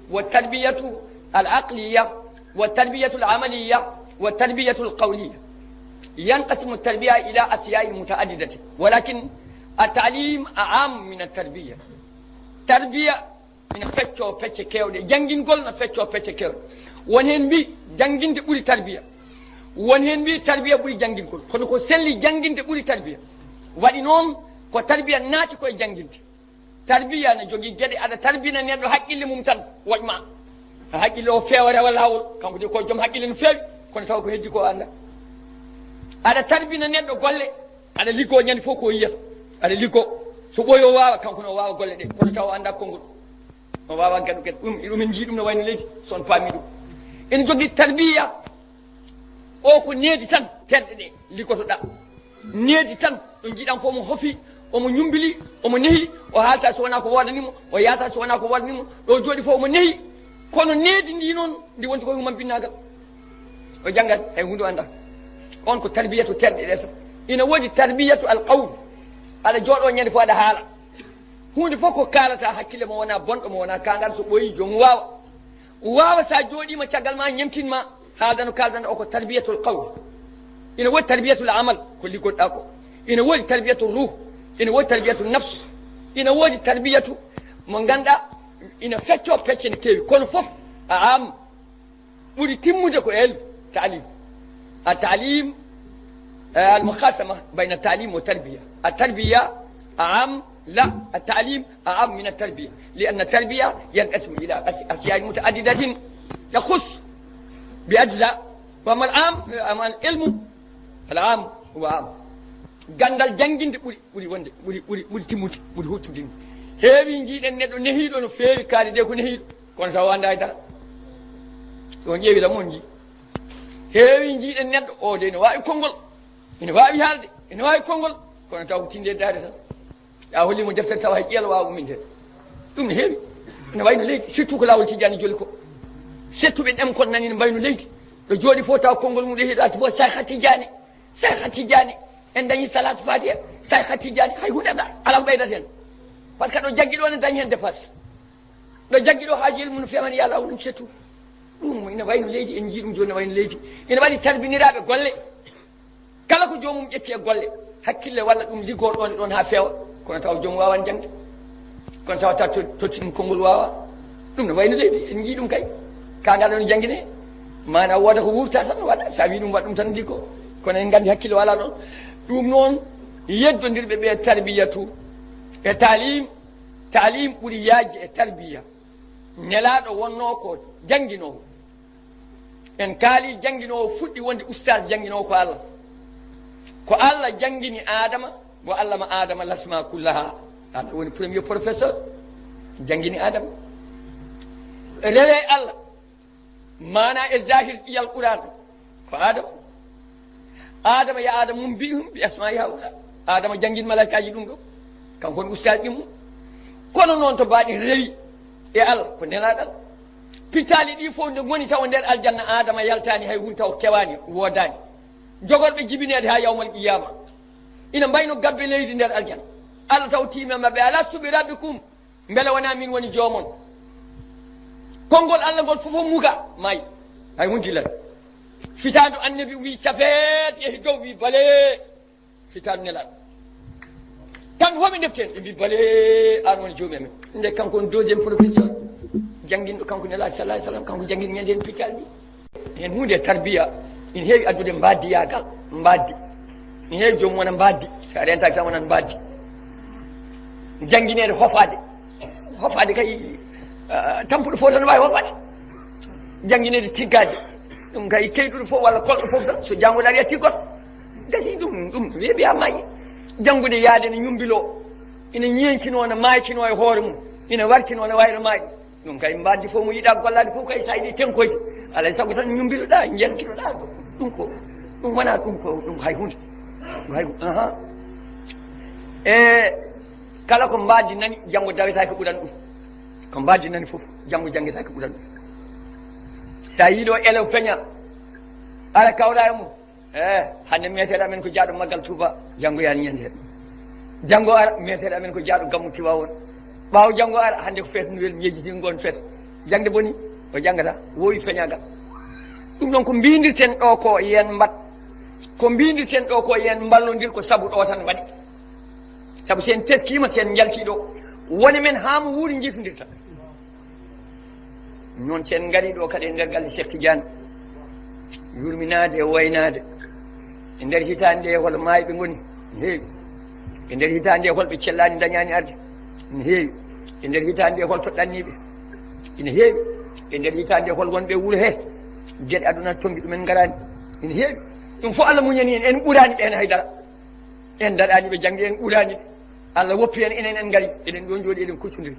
wa tarbiyatu al-aqliya, wa tarbiyatu al-amaliya, wa tarbiyatu al-qawliya. Yanqasimu at-tarbiya ila asiyain mutaaddidati, walakin at-taalim aamu min at-tarbiya." Tarbiya ina feccoo pecce keewɗe, janngingol na feccoo pecce keewɗe. Won heen mbi jannginde ɓuri tarbiya, won heen mbi tarbiya ɓuri janngingol, kono ko selli, jannginde ɓuri tarbiya. Waɗi noon ko tarbiya naati koye jannginde. Tarbiya na jogii geɗe, aɗa tarbina neɗɗo haqqille mum tan, woƴ ma haqqille o feewa, rewa laawol, kanko de ko joom haqqille no feewi, kono tawa ko heddi ko annda. Aɗa tarbina neɗɗo golle, aɗa liggoo ñande fof ko yiyata, aɗa liggoo, so ɓooyi o waawa, kanko ne o waawa golle ɗe, kono tawa o annda konngol. O waawa gaɗu geɗe. Ɗum, ɗum en njii ɗum no wayno leydi, so on paami ɗum. Ene jogii tarbiya, o ko needi tan terɗe ɗe liggotoɗaa. Needi tan, ɗo njiiɗan fof omo hofi, omo ñumbili, omo nehi, o haalta so wonaa ko woodani mo, o yahata so wonaa ko woodani mo, ɗo jooɗi fof omo nehi. Kono needi ndi noon, ndi wonti ko human binnaagal. O janngat, hay huunde o annda. On ko tarbiyatu terɗe ɗe tan. Ina woodi tarbiyatu al qawl. Aɗa jooɗo ñande fof aɗa haala. Huunde fof ko kaalata, hakkille mo wonaa bonɗo, mo wonaa kaangal, so ɓooyi joomum waawa. Waawa so a jooɗiima caggal ma, ñemtin ma, haaldano kaaldanɗa o, ko tarbiyatul qawl. Ina woodi tarbiyatul amal, ko liggotoɗaa ko. Ina woodi tarbiyatul ruh, ina woodi tarbiyatul nafs, ina woodi tarbiyatu mo ngannduɗaa ina feccoo pecce ne keewi, kono fof a am. Ɓuri timmude ko ilm, taalim. A taalim, eh, al mukhasama bayna taalim wa tarbiya. A tarbiya a am, la, a taalim a am min a tarbiya. Li anna tarbiya yanqasimu ila as-, asyain mutaaddidatin takhus bi ajza. Wa amal am, amal ilmu, al am wa am. Ganndal jannginde ɓuri, ɓuri wonde, ɓuri, ɓuri, ɓuri timmude, ɓuri huuɗtude ni. Heewi njiiɗen neɗɗo nehiiɗo no feewi, kaali de ko nehiiɗo, kono tawa o annda e dara. So on ƴeewi tan, on njii. Heewi njiiɗen neɗɗo, o de ene waawi konngol, ene waawi haalde, ene waawi konngol, kono tawa ko tinde e daade tan. A holli mo deftere, tawa hay ƴeelo waawa umminde. Ɗum ne heewi. Ene wayno leydi, surtout ko laawol Tijjaani joli ko. Settuɓe ɗemkol nani ne mbayno leydi. Ɗo jooɗi fof tawa konngol mum ɗo hiɗaati fof Sayha Tijjaani. Sayha Tijjaani, en dañi Salatu Fatiha, Sayha Tijjaani, hay huunde alaa ko ɓeydata heen. Par ce que ɗo jaggi ɗo ne dañi heen dépasse. Ɗo jaggi ɗo haaju ilmu no feewani, ya Allah, ɗum c'est tout. Ɗum ina wayno leydi, en njii ɗum jooni, ina wayno leydi. Ina waɗi tarbiniraaɓe golle. Kala ko joomum ƴetti e golle, hakkille walla ɗum liggoo ɗoon e ɗoon haa feewa, kono tawa joomum waawaani jaŋde. Kono tawa ta to-, totti ɗum konngol waawa. Ɗum no wayno leydi, en njii ɗum kay. Ka ngal ɗoon janngine, maana wooda ko wuurta tan waɗa, so a wii ɗum waɗ ɗum tan liggo. Kono en nganndi hakkille walaa ɗoon. Ɗum noon Yeddondirɓe ɓe tarbiyatu e taalim, taalim ɓuri yaajde e tarbiya. Nelaaɗo wonnoo ko jannginoowo. En kaali jannginoowo fuɗɗi wonde ustaas jannginoowo ko Allah. Ko Allah janngini Aadama, wa allama Aadama lasma kullaha. Allah woni premier professeur, janngini Aadama. Rewe Allah, maana e zahir ƴiyal Qur'an, ko Aadama. Aadama ya Aadama mum bi hum bi asma'i haula. Aadama janngini malaykaaji ɗum ɗo. Kanko woni ustaas ɗi mum. Kono noon to baaɗi rewi e Allah, ko nelaaɗo Allah. Pittaali ɗi fof nde ngoni tawa nder aljanna, Aadama yaltaani, hay hun taw kewaani, woodaani. Jogorɓe jibineede haa yawmal qiyama. Ina mbayno gabbe leydi nder aljanna. Allah taw tiimi e maɓɓe, "Alastu bi rabbikum?" Mbele wonaa min woni joomon? Konngol Allah ngol fof o muga, maayi. Hay hun dillan. Fitaandu annabi wi cafeet, yehi dow wi bale. Fitaandu Nelaaɗo. Tan homi defte en, ɓe mbi bale, an woni joomi amen. Nde kanko on deuxième professeur, jannginɗo kanko Nelaaɗo sallallahu alaihi wasallam, kanko janngini ñande en pittaali ɗi. Heen huunde e tarbiya, ina heewi addude mbaadiyaagal, mbaadi. Ina heewi joom wona mbaadi, so a rentaaki tan wonat mbaadi. Janngineede hofaade. Hofaade kay, ah, tampuɗo fof tan waawi hofaade. Janngineede tiggaade. Ɗum kay keyɗuɗo fof walla kolɗo fof tan, so janngo daari a tiggoto. Gasi ɗum, ɗum weeɓi haa maayi. Janngude yaade ne ñumbilo. Ina ñeeñkinoo, ina maaykino e hoore mum. Ina warkinoo, ina wayno maayi. Ɗum kay mbaadi fof mo yiɗaa gollaade fof kay so a yiɗi tenkoyde. Alaa e sago tan ñumbiloɗaa, njelkinoɗaa. Ɗum ko, ɗum wonaa ɗum ko, ɗum ko hay hunde. Ɗum hay, aha. E kala ko mbaadi nani, janngo dawetaake ɓuran ɗum. Ko mbaadi nani fof, janngo janngetaake ɓuran ɗum. So a yiɗo élève feña, ara kawra e mum. Eh, hannde meeteeɗo amen ko jaaɗo Maggal Touba, janngo yaani ñande hee. Janngo ara, meeteeɗo amen ko jaaɗo Gammu Tiwaawoon. Ɓaawo janngo ara, hannde ko feet Noël, mi yejjiti ngoon feet. Jaŋde boni, o janngata, woowi feñaagal. Ɗum ɗoon ko mbiindirten ɗo ko yen mbaɗ, ko mbiindirten ɗo ko yen mballondir, ko sabu ɗo tan waɗi. Sabu so en teskiima, so en njaltii ɗo, woni men haa mo wuuri njiifndirta. Noon so en ngarii ɗo kadi e nder galle Cheikh Tidiane, yurminaade e waynaade. E nder hitaande nde, hol maayɓe ngoni? Ina heewi. E nder hitaande nde, hol ɓe cellaani ndañaani arde? Ina heewi. E nder hitaande nde, hol toɗɗanniiɓe? Ina heewi. E nder hitaande nde, hol wonɓe e wuro hee? Geɗe aduna toŋngi ɗumen ngaraani? Ina heewi. Ɗum fof Allah muñani en, en ɓuraani ɓeen hay dara. En daɗaani ɓe jaŋde, en ɓuraani ɓe. Allah woppi en, enen en ngari. Eɗen ɗo njooɗi, eɗen kuccondiri.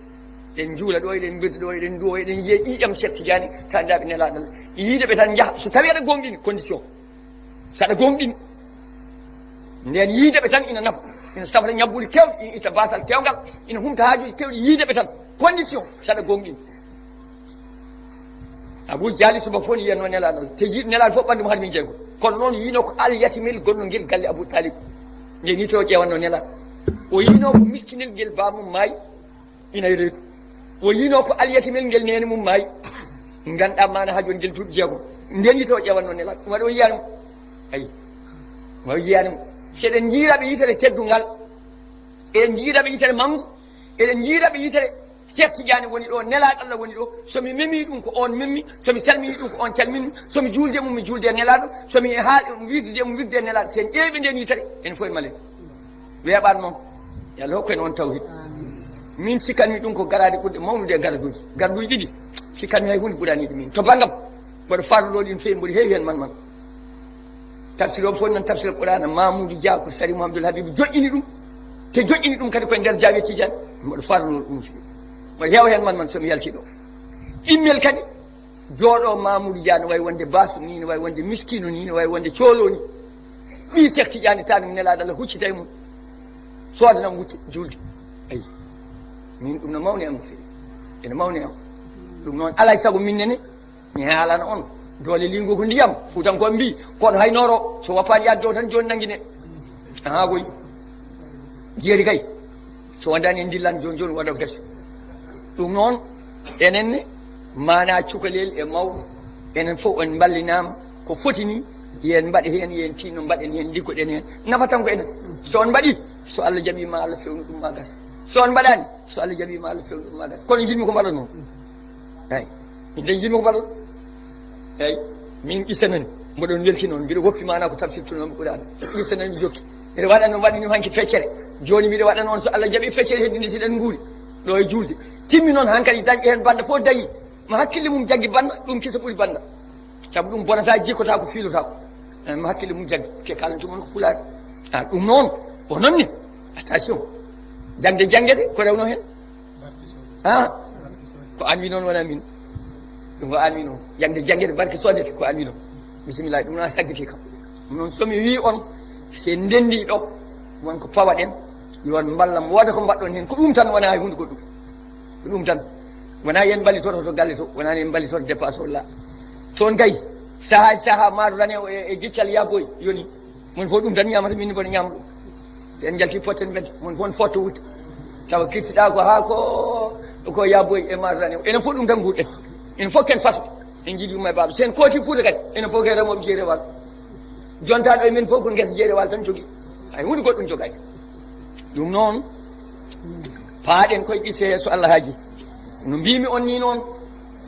Eɗen njuula ɗo, eɗen mbirda ɗo, eɗen nduwo, eɗen yiya ƴiiƴam Cheikh Tidiane, taaniraaɓe Nelaaɗo Allah. Yiide ɓe tan njaha. So tawii aɗa gooŋɗini, condition. So aɗa gooŋɗini, ndeen yiide ɓe tan ina nafa. Ina safra ñabbuuli keewɗi, ina itta baasal keewngal, ina humta haajuuji keewɗi, yiide ɓe tan. Condition, so aɗa gooŋɗini. Abu Jahli subaka fof ne yiyanno Nelaaɗo Allah. Te jiiɗo Nelaaɗo fof ɓanndu mum har min jeego. Kono noon yiino ko alyatimel gonno ngel galle Abu Talib. Nde ni to ƴeewanno Nelaaɗo. O yiino ko miskinel ngel baamum maayi ina e reedu. O yiino ko alyatimel ngel neene mum maayi. Ngannduɗaa maana haa jooni ngel duuɓi jeegom. Nde ni to ƴeewanno Nelaaɗo. Ɗum waɗi o yiyaani mo. Ayi. O yiyaani mo. Seɗen njiira ɓe yitere teddungal. Eɗen njiira ɓe yitere manngu. Eɗen njiira ɓe yitere Cheikh Tidiane woni ɗo, Nelaaɗo Allah woni ɗo. So mi memi ɗum ko on memmi, so mi salmini ɗum ko on calmini, so mi juulde mum mi juulde e Nelaaɗo, so mi haa wirdude mum wirde e Nelaaɗo. So en ƴeewi ɓe nden yitere, en fof en malet. Weeɓaani noon. Yo Allah hokku en on tawhid. Min cikkanmi ɗum ko garaade ɓurɗe mawnude e garduuji. Garduuji ɗiɗi, cikkanmi hay huunde ɓuraani ɗum min. To banngam, mboɗo farloo ɗin feewi, mboɗo heewi heen man man. Tafsir o fof nan tafsir Qur'aana, Mamoudou Dia ko Sari Mouhamadoul Habib joƴƴini ɗum. Te joƴƴini ɗum kadi koye nder Jaawiya Tidiane. Mboɗo farloo ɗum feewi. Mboɗo heewa heen man man so mi yaltii ɗo. Ɗimmel kadi, jooɗo Mamoudou Dia no wayi wonde Basu ni, no wayi wonde Miskinu ni, no wayi wonde Coolo ni. Ɓii Cheikh Tidiane Tall mi Nelaaɗo Allah huccita e mum. Soodanam wutte juulde. Ayi. Min ɗum no mawni am no feewi. Ene mawni am. Ɗum noon alaa e sago min nene. Mi haalana on, doole liingu ko ndiyam, Fuutankooɓe mbii, kono hay nooro, so woppaani yaade dow tan jooni nanngine. Ahaa koy, jeeri kay, so wondaani en ndillan jooni jooni waɗa gasi. Ɗum noon, enen ne, maanaa cukalel e mawɗo, enen fof en mballinaama, ko foti ni, yo en mbaɗ heen, yo en tiinno, mbaɗen heen, liggoɗen heen, nafa tan ko enen. So on mbaɗii, so Allah jaɓii ma Allah fewnu ɗum ma gas. So on mbaɗaani, so Allah jaɓii ma Allah fewnu ɗum ma gas. Kono njiɗmi ko mbaɗon noon. Eeyi. Min de njiɗmi ko mbaɗon. Eeyi. Min qissa nani. Mboɗon welti noon. Mbiɗo woppi maanaa ko tafsir tunoomi Qur'aana. Qissa nani mi jokki. Mbiɗa waɗa noon, waɗi ɗum hanki feccere. Jooni mbiɗa waɗa noon, so Allah jaɓi feccere heddinde, si ɗen nguuri ɗo e juulde. Timmi noon hankadi dañɓe heen bannda fof dañi. Mo hakkille mum jaggi bannda, ɗum kisa ɓuri bannda. Sabu ɗum bonata, jikkotaako, fiilotaako. Eh, mo hakkille mum jaggi. Te kaalantu mon ko pulaar. Ah, ɗum noon, o noon ni. Attention. Jaŋde jaŋngete, ko rewno heen. Ha? Ko an wi noon, wona min. Ɗum ko an wi noon. Jaŋde jaŋngete, barke soodete, ko an wi noon. Bisimilla, ɗum noon a saggiti kam. Ɗum noon, so mi wi on, se ndenndi ɗo, won ko pawaɗen, yo on mballam, wooda ko mbaɗɗon heen. Ko ɗum tan, wona hay huunde goɗɗum. Ko ɗum tan. Wona yen mballitoto to galle to, wona yen mballitoto dépasse o la. Toon kay, sahaa, sahaa, maaro rane o e, e giccal yaaboy yoni. Mon fof ɗum tan ñaamata, min mboɗo ñaama ɗum. So en njalti potten bedde, mon fof on fotto wutte. Tawa kirtiɗaa ko haa ko, ko yaaboy e maaro rane o. Enen fof ɗum tan nguurɗen. Enen fof ken fasɓe. En njiɗi umma e baaba. So en kooti Fuuta kadi, enen fof ken remooɓe jeeri e waalo. Jontaa ɗo e men fof ko ngesa jeeri e waalo tan jogii. Hay huunde goɗɗum jogaani. Ɗum noon, paaɗen koye qisse he so Allah haaji. No mbiimi on ni noon,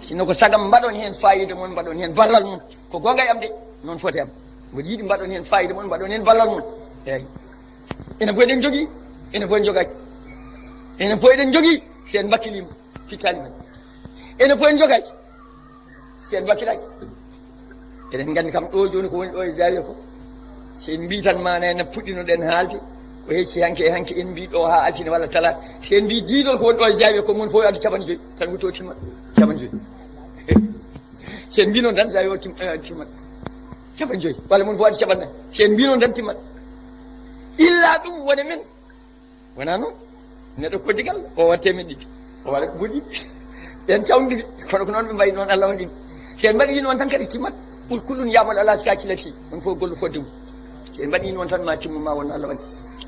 sinno ko sagam mbaɗon heen faayiida mon, mbaɗon heen ballal mon. Ko goonga e am de, noon foti am. Mboɗo yiɗi mbaɗon heen faayiida mon, mbaɗon heen ballal mon. Eeyi. Enen fof eɗen njogii, enen fof en njogaaki. Enen fof eɗen njogii, si en mbakkilaama, pittaali men. Enen fof en njogaaki, si en mbakkilaaki. Eɗen nganndi kam ɗo jooni ko woni ɗo e Zawiya ko. Si en mbii tan maana en puɗɗino ɗen haalde, ko hecci hanki e hanki en mbii ɗo haa altine walla talaata. Si en mbii diidol ko woni ɗo e Zawiya ko, mon fof yo addu capanɗe joyi, tan wutto timma capanɗe joyi. Si en mbii noon tan, Zawiya o tim-, eh, timmat capanɗe joyi, walla mon fof addu capanɗe nayi. Si en mbii noon tan, timmat. Illa ɗum woni men. Wonaa noon. Neɗɗo koddigal, o waɗa teemeɗɗe ɗiɗi. O waɗa ko ɓuri ɗiɗi. Ɓen cawndiri. Kono ko noon ɓe mbayi noon, Allah waɗi. Si en mbaɗi noon tan kadi timmat. Qul kullun ya'malu ala shakilatihi. On fof gollo fodde mum. Si en mbaɗi noon tan ma timmu ma won no Allah waɗi.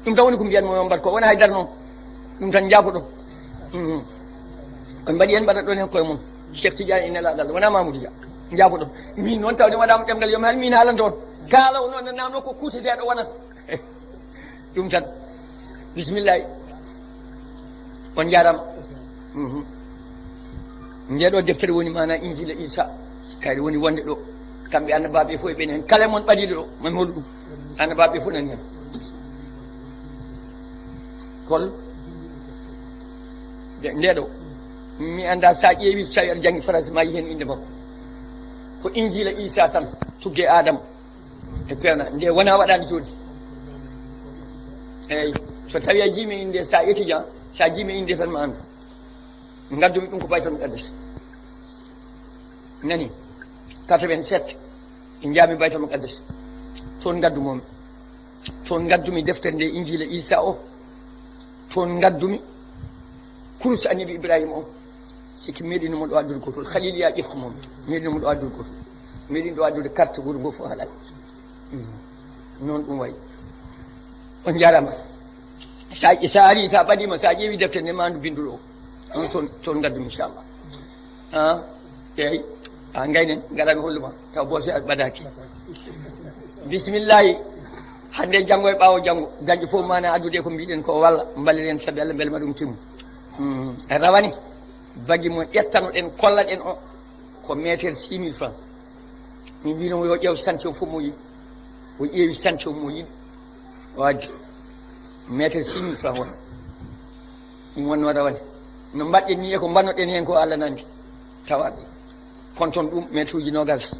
Ɗum tan woni ko mbiyanmi on mbaɗ ko. Wonaa haydara noon. Ɗum tan njaafoɗon. Mhm. On mbaɗi en mbaɗa ɗon heen koye mon. Cheikh Tidiane e Nelaaɗo Allah. Wonaa Mamoudou Dia. Njaafoɗon. Min noon tawde mi waɗaama ɗemngal, yo mi haal, min haalanta on. Kaala o noon nannaano ko kuuteteeɗo wonata. Ɗum tan. Bisimillahi. On njaaraama. Mhm. Nde ɗo deftere woni maana Injila Isa. Kayre woni wonde ɗo. Kamɓe annabaaɓe fof e ɓen heen. Kala mon ɓadiiɗo ɗo, mami hol ɗum. Annabaaɓe fof nani heen. Kol. De, nde ɗo. Mi annda sa ƴeewi, so tawi aɗa janngi français, ma yi heen innde makko. Ko Injila Isa tan, tugge Adama. E peewna, nde wona waɗaande jooni. Eeyi, so tawi a jiimi innde, sa étudiant, sa jiimi innde tan ma anndu. Ngaddumi ɗum ko Baytal Muqaddas. Nani, quatre-vingt-sept, e njaami Baytal Muqaddas. Toon ngaddumomi. Toon ngaddumi deftere nde Injila Isa o. Toon ngaddumi kurus Annabi Ibrahima o. Sikki meeɗino mo ɗo addude gotol. Khaliliya ƴeftu mo. Meeɗino mo ɗo addude gotol. Meeɗino ɗo addude carte wuro ngo fof haalaa. Mhm. Noon ɗum wayi. On njaaraama. Sa, sa ari, sa ɓadiima, sa ƴeewi deftere nde, ma anndu binndol o. On toon, toon ngaddumi, inchallah. Ah, eeyi. Ah, ngaynen, ngaɗa mi holluma. Taw boose a ɓadaaki. Bisimillahi. Hannde, janngo e ɓaawo janngo, dañƴo fof maana addude ko mbiɗen ko walla, mballiren sabi Allah, mbele ma ɗum timmu. Hmm. E rawane, bagi mo ƴettanoɗen, kollaɗen o, ko mètre six mille francs. Min mbino mo yo ƴeew santi o fof mo yiɗi. O ƴeewi santi o mo yiɗi. O addi. Mètre six mille francs won. Ɗum wonno rawane. No mbaɗɗen ni e ko mbannoɗen heen ko Allah nandi. Tawaɓe. Konton ɗum mètre uji nogas.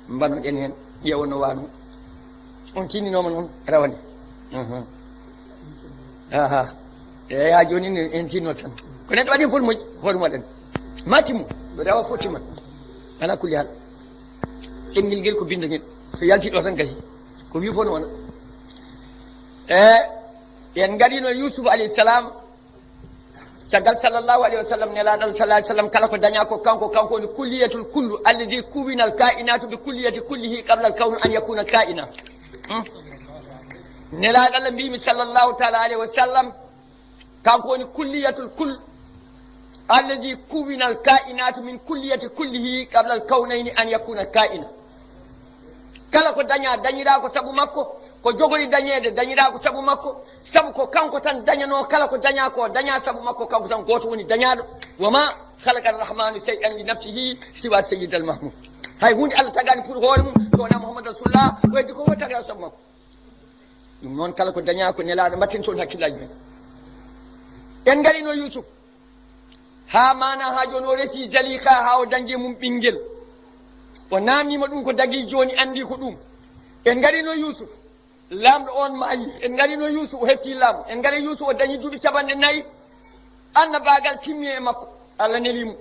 Mbannoɗen heen. Ƴeewa no wano. On tinninooma noon rawane. Mhm. Aha. Eeyi, haa jooni ni en tinno tan. Ko neɗɗo waɗi fof moƴƴi, hoore mum waɗani. Ma timmu, rewa fof timmat. Ala kulli haal. Ɗemngel ngel ko binndangel. So yalti ɗo tan gasi. Ko wi fof no wona. E, en ngarino Yusuf alayhi salam. Caggal sallallahu alayhi wa sallam, Nelaaɗo Allah sallallahu alayhi wa sallam, kala ko dañaa ko kanko, kanko woni kulliyatul kullu, alladhi kuwwina al kainatu bi kulliyati kullihi qabla al kawnu an yakuna kaina. Hmm? Nelaaɗo Allah mbimi sallallahu taala alayhi wa sallam, kanko woni kulliyatul kull, alladhi kuwwina al kainatu min kulliyati kullihi qabla al kawnayni an yakuna kaina. Kala ko dañaa, dañiraa ko sabu makko, ko jogori dañeede, dañiraa ko sabu makko, sabu ko kanko tan dañanoo, kala ko dañaa ko, dañaa sabu makko, kanko tan gooto woni dañaaɗo. Wa ma khalaqa arrahmanu shay'an li nafsihi siwa sayyidal mahmud. Hay huunde Allah tagaani pour hoore mum, so wonaa Muhammad Rasulullah, o heddi ko fof tagaa sabu makko. Ɗum noon, kala ko dañaa ko nelaaɗo, mbatten toon hakkillaaji men. En ngarino Yuusuf, haa maana haa jooni o resi Zaliha, haa o dañde mum ɓinngel. O naamniima ɗum ko dagii jooni, anndi ko ɗum. En ngarino Yuusuf, laamɗo oon maayi. En ngarino Yuusuf, o heɓti laamu. En ngari Yuusuf, o dañi duuɓi capanɗe nayi. Annabaagal timmi e makko. Allah neli mo.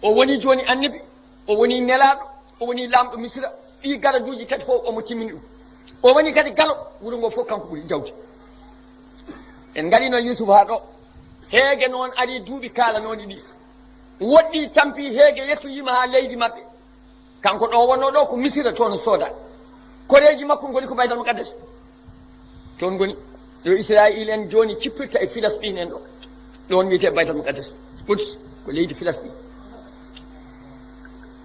O woni jooni annabi, o woni nelaaɗo, o woni laamɗo Misira. Ɗii garaduuji tati fof omo timmini ɗum. O woni kadi galo, wuro ngo fof kanko ɓuri jawdi. En ngarino Yuusuf haa ɗo. Heege noon ari duuɓi kaalanooɗi ɗi. Woɗɗi tampi heege yettoyiima haa leydi maɓɓe. Kanko ɗo wonnoo ɗo ko Misira, toon sooda. Koreeji makko ngoni ko Baytal Muqaddas. Toon ngoni. Yo Israayiil en jooni cippirta e Filistin en ɗo. Ɗoon wiyetee Baytal Muqaddas. Quds ko leydi Filistin.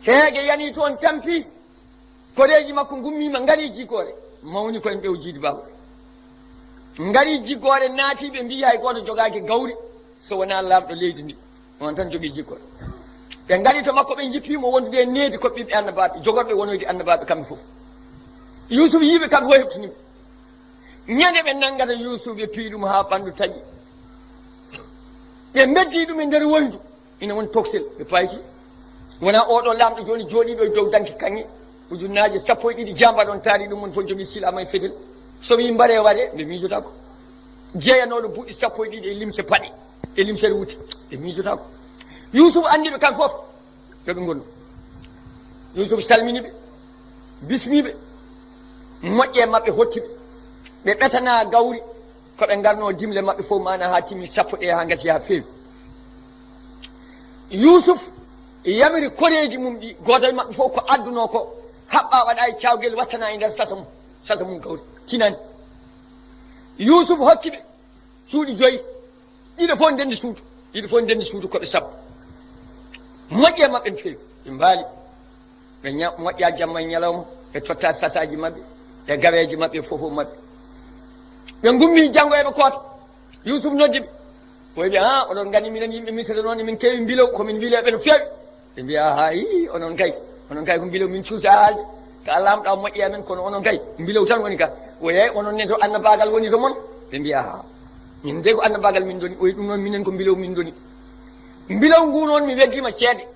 Heege yani toon tampi. Koreeji makko ngummiima, ngari jiggoore. Mawni ko en ɓew jiidi baaba. Ngari jiggoore naati, ɓe mbiyi hay gooto jogaaki gawri so wonaa laamɗo leydi ndi. On tan jogii jikko. Ɓe ngari to makko, ɓe njippi mo wondude e needi ko ɓiɓɓe annabaaɓe, jogorɓe wonoyde annabaaɓe kamɓe fof. Yuusuf yii ɓe kamɓe fof, heɓtini ɓe. Ñande ɓe nanngata Yuusuf, ɓe piyi ɗum haa ɓanndu taƴi. Ɓe mbeddi ɗum e nder woyndu. Ina woni toksel, ɓe payti. Wona oɗo laamɗo jooni jooɗiiɗo e dow danki kaŋŋe. Ujunnaaje sappo e ɗiɗi jamba ɗon taari ɗum, mon fof jogii silaama e fetel. So wii mbaree waree, ɓe miijotaako. Jeeyanooɗo buuɗi sappo e ɗiɗi e limce paɗe, e limcere wuti, ɓe miijotaako. Yuusuf anndi ɓe kamɓe fof, yo ɓe ngonno. Yuusuf salmini ɓe, bismi ɓe, moƴƴe maɓɓe hotti ɓe. Ɓe ɓetanaa gawri, ko ɓe ngarnoo dimle maɓɓe fof, maanaa haa timmi sappo ɗe, haa ngati haa feewi. Yuusuf yamiri koreeji mum ɗi, gooto e maɓɓe fof ko addunoo ko, haɓɓa waɗa e cawgel, wattana e nder sasa mum, sasa mum gawri, tinani. Yuusuf hokki ɓe cuuɗi joyi, ɗiɗo fof ndenndi suudu, ɗiɗo fof ndenndi suudu ko ɓe sappo. Moƴƴi e maɓɓe no feewi, ɓe mbaali. Ɓe ña-, moƴƴa jamma e ñalawma, ɓe totta sasaaji maɓɓe, e gaweeje maɓɓe, fof fof maɓɓe. Ɓe ngummi janngo eɓe koota. Yuusuf noddi ɓe. O wiɓe, "Ah, oɗon nganndi minen yimɓe Misira noon, emin keewi mbilow, ko min mbileeɓe no feewi." Ɓe mbiya, "Haa, ii, onon kay, onon kay ko mbilow min cuusa haalde. Ka laamɗo am moƴƴi amen, kono onon kay, mbilow tan woni ka. O yeey, onon ne to annabaagal woni to mon?" Ɓe mbiya, "Haa, min de ko annabaagal min ndoni, o yi ɗum noon minen ko mbilow min ndoni. Mbilow ngu noon mi weddiima ceede.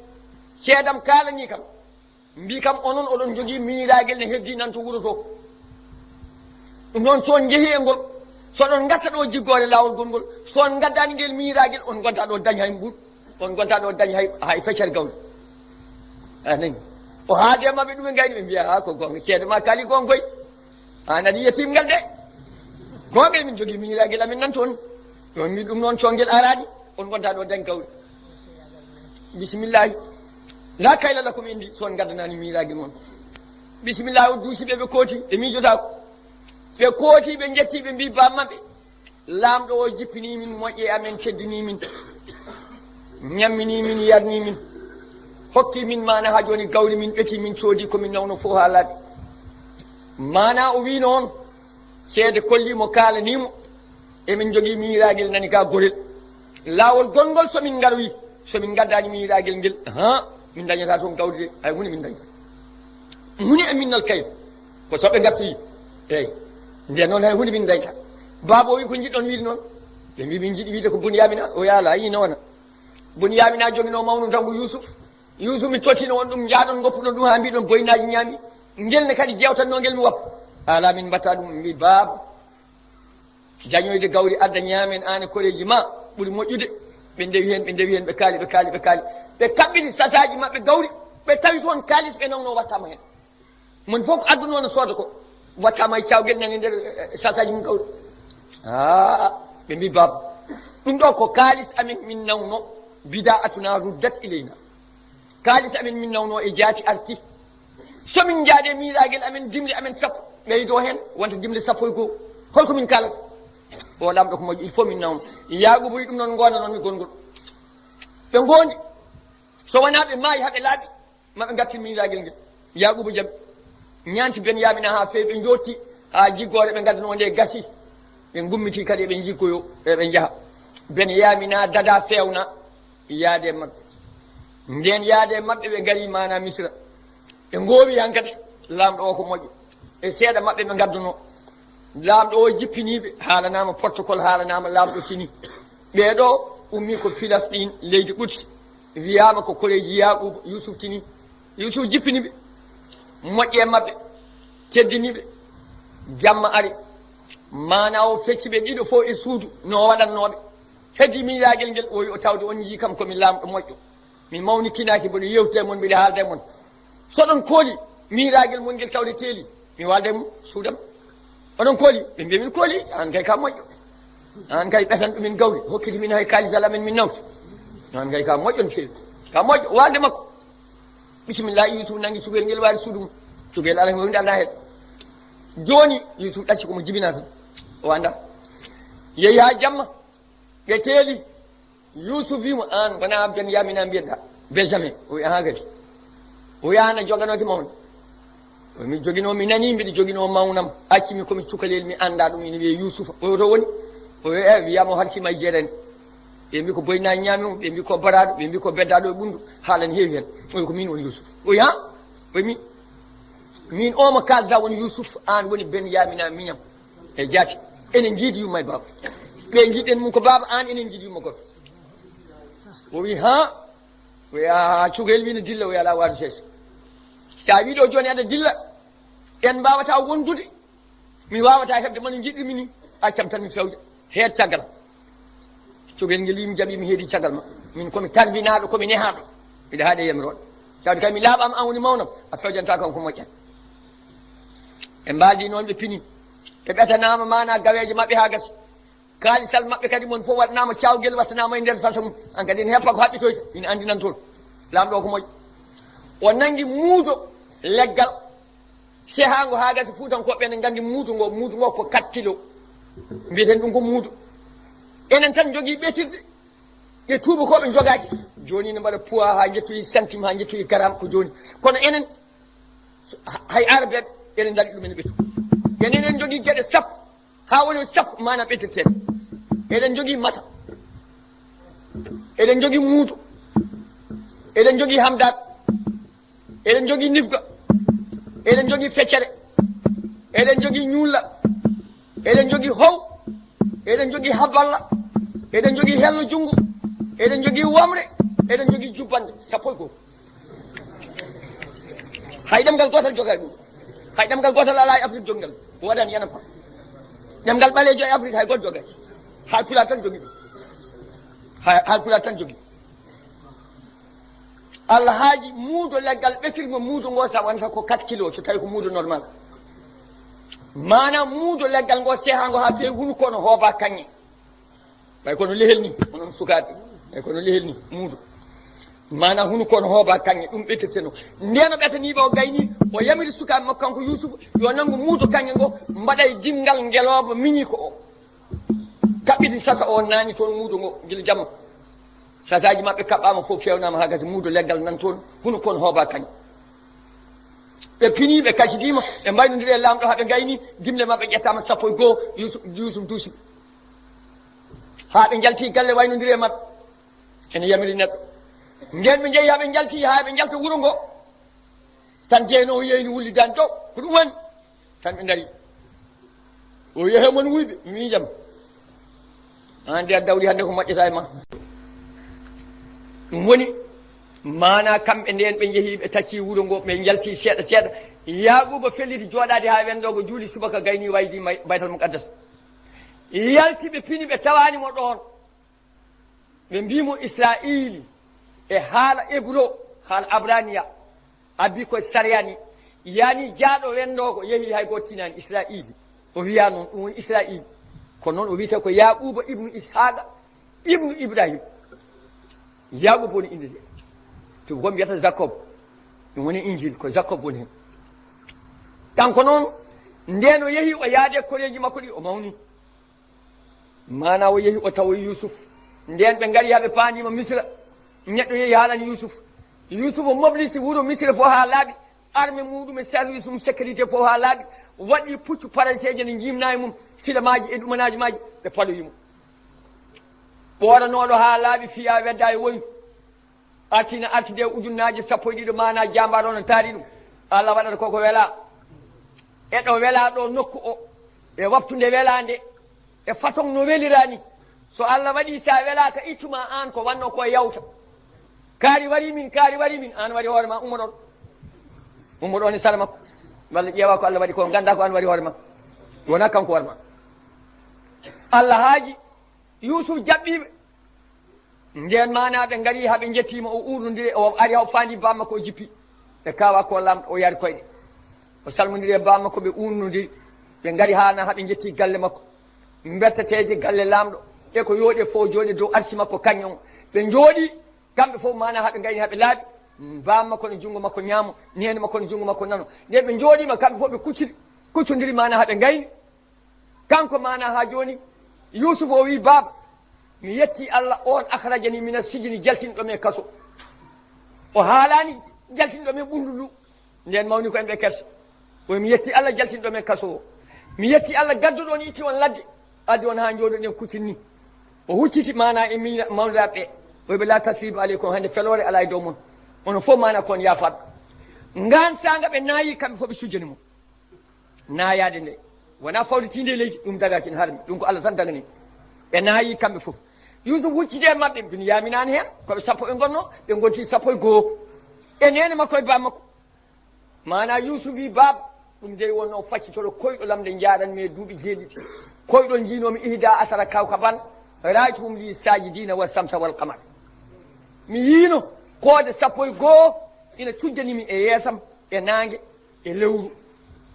Ceedam kaalanii kam." Mbi kam, onon oɗon njogii miñiraagel ne heddii nan to wuro to. Ɗum noon, so on njehii e ngol, so oɗon ngarta ɗo jiggoore laawol gongol, so on ngaddaani ngel miñiraagel, on ngontaa ɗo dañ hay mbuuɗu, on ngontaa ɗo dañ hay, hay feccere gawri. A nani? O haade maɓɓe ɗum e ngayni, ɓe mbiya, "Haa, ko goonga, ceede ma kaali goonga koy. Aan aɗa yiya timngal de. Goonga, emin njogii miñiraagel amen nan toon." Yo mi ɗum noon, so ngel araani, on ngontaa ɗo dañ gawri. Bisimillahi. La kayla lakum indi, so on ngaddanaani miñiraagel mon. Bisimillahi, o duusi ɓe, ɓe kooti, ɓe miijotaako. Ɓe kooti, ɓe njetti, ɓe mbii baaba maɓɓe, "Laamɗo o jippinii min moƴƴe amen, teddinii min, ñamminii min, yarnii min, hokkii min maana haa jooni gawri min ɓetii, min coodii ko min nawno fof haa laaɓi." Maana o wii noon, ceede kollii mo, kaalanii mo, "Emin njogii miñiraagel nani ka gorel. Laawol gongol so min ngaroyi, so min ngaddaani miñiraagel ngel, haa, min ndañataa toon gawri de, hay huunde min ndañataa." Muni e minnal kayf, ko so ɓe ngattoyi. Eey, nden noon hay huunde min ndañataa. Baaba o wi, "Ko njiɗɗon wiide noon?" Ɓe mbi, "Min njiɗi wiide ko Bunyaamina." O yaala, a yii noona. Bunyaamina joginoo mawnu tan ko Yuusuf. Yuusuf mi tottino on ɗum, njaaɗon ngoppuɗon ɗum haa mbiɗon boynaaji ñaami. Ngel ne kadi jeewtatnoo ngel mi woppa. Alaa min mbatta ɗum, mbi, "Baaba, dañoyde gawri adda ñaamen aan e koreeji ma ɓuri moƴƴude." Ɓe ndewi heen, ɓe ndewi heen, ɓe kaali, ɓe kaali, ɓe kaali. Ɓe kaɓɓiti sasaaji maɓɓe gawri, ɓe tawi toon kaalis ɓe nawno wattaama heen. Mon fof ko adduno no sooda ko, wattaama e cawgel nani nder, eh, sasaaji mum gawri. Aa, ɓe mbi, "Baaba, ɗum ɗo ko kaalis amen min nawno, bida atuna ruddat ilayna. Kaalis amen min nawno e jaati arti. So min njaade miñiraagel amen, dimle amen sappo, ɓeydo heen, wonta dimle sappo e goo. Holko min kaalata?" O laamɗo ko moƴƴo, il faut min nawno. Yaaquuba wi, "Ɗum noon, ngoonda noon mi gongol." Ɓe ngoondi. So wonaa ɓe maayi haa ɓe laaɓi, ma ɓe ngartir miñiraagel ngel. Yaaquuba jaɓi. Ñaanti Benyaamina haa feewi, ɓe njootti haa jiggoore ɓe ngaddanoo nde gasi. Ɓe ngummiti kadi eɓe njiggoyo, eɓe njaha. Benyaamina dada feewna yaade e maɓɓe. Ndeen yaade e maɓɓe ɓe ngari maana Misira. Ɓe ngoowi hankadi laamɗo o ko moƴƴo. E seeɗa maɓɓe ɓe ngadduno. Laamɗo o jippinii ɓe, haalanaama protocole, haalanaama laamɗo tini. Ɓee ɗoo ummii ko Filastiin, leydi Quds, wiyaama ko koreeji Yaaquuba, Yuusuf tini. Yuusuf jippini ɓe, moƴƴi e maɓɓe, teddini ɓe. Jamma ari, maanaa o fecci ɓe ɗiɗo fof e suudu, no o waɗatnoo ɓe. Heddii miñiraagel ngel, o wi o tawde on njii kam ko mi laamɗo moƴƴo. Mi mawnikinaaki, mboɗo yewtida e mon, mbiɗa haalda e mon. So oɗon kooli miñiraagel mon ngel tawde teeli, mi waalda e mum, suuɗam. Oɗon kooli? Ɓe mbiya min kooli, aan kay ka moƴƴo. Aan kay ɓetan ɗumen gawri, hokkiti min hay kaalis ala men min nawti. Aan kay ka moƴƴo no feewi. Ka moƴƴo, waalde makko. Bisimilla, Yuusuf nanngi cukayel ngel waari suudu mum. Cukayel alaa heen wonde alaa heen. Jooni, Yuusuf ɗacci ko mo jibinaa tan. O anndaa. Yehi haa jamma, ɓe teeli. Yuusuf wii mo, "Aan wonaa Benyaamina mbiyeɗaa, Benjamin?" O wii, "Ahaa kadi." O wii, "Aan a joganooki mawɗo?" O wii, "Mi joginoo, mi nanii mbiɗa joginoo mawnam. Acci mi ko mi cukalel, mi anndaa ɗum, ina wiyee Yuusufa. O wii, to woni?" O wii, "Eh, wiyaama o halkiima e jeerende. Ɓe mbii ko boyna ñaami mo, ɓe mbii ko baraaɗo, ɓe mbii ko beddaaɗo e ɓunndu. Haala ne heewi heen." O wii, "Ko miin woni Yuusuf." O wii, "Haa?" O wii, "Min, min o mo kaaldaa woni Yuusuf, aan woni Benyaamina miñam." E jaati, enen njiidi yumma e baaba. Ɓe njiɗen mum ko baaba, aan enen njiidi yumma gorko. O wi, "Haa?" O wi, "Aa, cukayel wi no dilla." O wi, "Alaa waadu sees. So a wii ɗo jooni aɗa dilla, en mbaawataa wondude. Mi waawataa heɓde mo no njiɗirmi ni. Accam tan mi fewja. Heed caggal." Cukayel ngel wi, "Mi jaɓi, mi heedi caggal ma. Min ko mi tarbinaaɗo, ko mi nehaaɗo. Mbiɗa haaɗi e yamirooɗo. Tawde kay mi laaɓaama, aan woni mawnam, a fewjantaa kam ko moƴƴani." Ɓe mbaaldii noon, ɓe pini. Ɓe ɓetanaama maanaa gaweeje maɓɓe haa gasi. Kaalisal maɓɓe kadi, mon fof waɗanaama caawgel, waɗanaama e nder sasa mum. Aan kadi ene heppa ko haɓɓitoyta, ina anndinan toon. Laamɗo o ko moƴƴo. O nanngi muudo leggal sehaango haa gasi, Fuutankooɓe ene nganndi muudo ngo, muudo ngo ko quatre kilo. Mbiyeten ɗum ko muudo. Enen tan njogii ɓetirɗe, ɗe tuubakooɓe njogaaki. Jooni ne mbaɗa poids haa njettoyi centime, haa njettoyi gramme ko jooni. Kono enen, hay Arabeeɓe, enen ndaɗi ɗum ene ɓetu. Enen en njogii geɗe sappo, haa woni sappo maana ɓetirteeɗe. Eɗen njogii mata. Eɗen njogii muudo. Eɗen njogii hamdaat. Eɗen njogii nifga. Eɗen njogii feccere. Eɗen njogii ñuulla. Eɗen njogii how. Eɗen njogii haballa. Eɗen njogii hello junngo. Eɗen njogii wamre. Eɗen njogii jubbannde. Sappo e goo. Hay ɗemngal gootal jogaani ɗum. Hay ɗemngal gootal alaa e Afrik jogingal. Waɗani yana fa. Ɗemngal ɓaleejo e Afrik hay gooto jogaani. Haal Pulaar tan jogii ɗum. Hay, Haal Pulaar tan jogii. Alhaaji, muudo leggal ɓetirmo muudo ngo, sa wonata ko quatre kilo, so tawi ko muudo normal. Maanaam muudo leggal ngo sehaango haa feewi hunuko no hooba kaŋŋe. Ɓay kono lehel ni, onon sukaaɓe. Ɓay kono lehel ni, muudo. Maanaam hunuko no hooba kaŋŋe, ɗum ɓetirteno. Ndeno ɓetaniiɓe o gayni, o yamiri sukaaɓe makko kanko Yuusufu, yo nanngu muudo kaŋŋe ngo, mbaɗa e dinngal ngelooba miñiiko o. Kaɓɓiti sasa o naani toon muudo ngo gila jamma. Sasaaji maɓɓe kaɓɓaama fof, fewnaama haa gasi, muudo leggal nan toon, hunuko no hooba kaŋŋe. Ɓe pini, ɓe kasidiima, ɓe mbaynondiri e laamɗo haa ɓe ngayni, dimle maɓɓe ƴettaama sappo e goo, Yuusuf, Yuusuf duusi. Haa ɓe njalti galle waynondiri e maɓɓe. Ene yamiri neɗɗo. Ndeen ɓe njehi haa ɓe njalti, haa ɓe njalta wuro ngo. Tan jeyno o yeeyni wullidaani dow. Ko ɗum woni? Tan ɓe ndarii. O yehe mon wuyɓe, miijam. Aan de a dawri hannde ko moƴƴata e ma. Ɗum woni, maanaa kamɓe ndeen ɓe njehi, ɓe tacci wuro ngo, ɓe njalti seeɗa seeɗa. Yaaquuba felliti jooɗaade haa wendoogo juuli subaka gayni waydi may-, Baytal Muqaddas. Yalti ɓe pini, ɓe tawaani mo ɗoon. Ɓe mbii mo Israa'iili e haala ebro, haala abraniya, abi ko sariyani, yani jaaɗo wendoogo yehi hay gooto tinaani Israa'iili. O wiyaa noon, ɗum woni Israa'iili. Kono noon o wiyetee ko Yaaquuba ibnu Ishaaqa, ibnu Ibrahim. Yaaquuba woni innde de. Tuubakooɓe mbiyata Jacob. Ɗum woni Injil, ko Jacob woni heen. Kanko noon, ndeen o yehi, o yaade koreeji makko ɗi, o mawni. Maanaa o yehi, o tawoyi Yuusuf. Ndeen ɓe ngari haa ɓe paandiima Misira. Neɗɗo yehi haalani Yuusuf. Yuusuf o moblisi wuro Misira fof haa laaɓi. Arme muuɗum e service mum sécurité fof haa laaɓi. Waɗi puccu faranseeje ne njimna e mum. Silamaaji e ɗumanaaji maaji. Ɓe paloyi mo. Ɓooranooɗo haa laaɓi fiya wedda e woyndu. Artina artude e ujunnaaje sappo e ɗiɗo, maanaa jaambaar o no taari ɗum. Allah waɗata koko welaa. E ɗo welaa ɗo nokku o. E waftu nde welaande, e façon no weliraani. So Allah waɗi sa welaaka ittuma aan ko wanno ko yawta. Kaari wari min, kaari wari min, aan wari hoore ma, ummo ɗon. Ummo ɗon e sara makko. Walla ƴeewa ko Allah waɗi ko, ganda ko aan wari hoore ma. Wona kanko war ma. Allah haaji Yuusuf jaɓɓiiɓe. Ndeen maana ɓe ngari haa ɓe njettiima, o uurnondiri, o ari haa o faandi bammakko, o jippi. Ɓe kawa ko lamɗo, o yari koyɗe. O salmondiri e bammakko, ɓe uurnondiri. Ɓe ngari haa na haa ɓe njetti galle makko. Mberteteeje galle lamɗo. E ko yooɗe fof jooɗe dow arsi makko kañum. Ɓe njooɗi, kamɓe fof maana haa ɓe ngayni haa ɓe laaɓi. Bammakko no junngo makko ñaamo, neene makko no junngo makko nano. Nde ɓe njooɗiima kamɓe fof ɓe kuccidi, kuccondiri maana haa ɓe ngayni. Kanko maana haa jooni, Yuusuf o wii, "Baaba, mi yetti Allah on akhrajani mina sijini, jaltinɗo mi e kaso." O haalaani jaltinɗo mi e ɓunndu ndu. Nden mawni ko en ɓe kersa. O wi, "Mi yetti Allah jaltinɗo mi e kaso o. Mi yetti Allah gadduɗo on itti on ladde, addi on haa njooɗoɗen kuccini." O hucciti maana e miina mawniraaɓe ɓe. O wi ɓe, "La tasriba aleykum, hannde feloore alaa e dow mon. Onon fof maana ko on yaafaaɓe." Ngaan saanga ɓe naayi, kamɓe fof ɓe cujjani mo. Naayaade nde wonaa fawde tiinde e leydi, ɗum dagaaki, ene harmi. Ɗum ko Allah tan dagani. Ɓe naayi kamɓe fof. Yuusuf hucciti e maɓɓe, Binyamin an heen, ko ɓe sappo ɓe ngonnoo, ɓe ngonti sappo e goo. E neene makko e baa makko. Maanaa Yuusuf wii, "Baaba, ɗum dey wonnoo faccitoro koyɗol am nde njaaranmi e duuɓi jeeɗiɗi. Koyɗol njiinoomi ihda asara kawkaban, raaytuhum li saajidina wa samsa wal qamar." Mi yiino koode sappo e goo ina cujjani mi e yeesam, e naange, e lewru.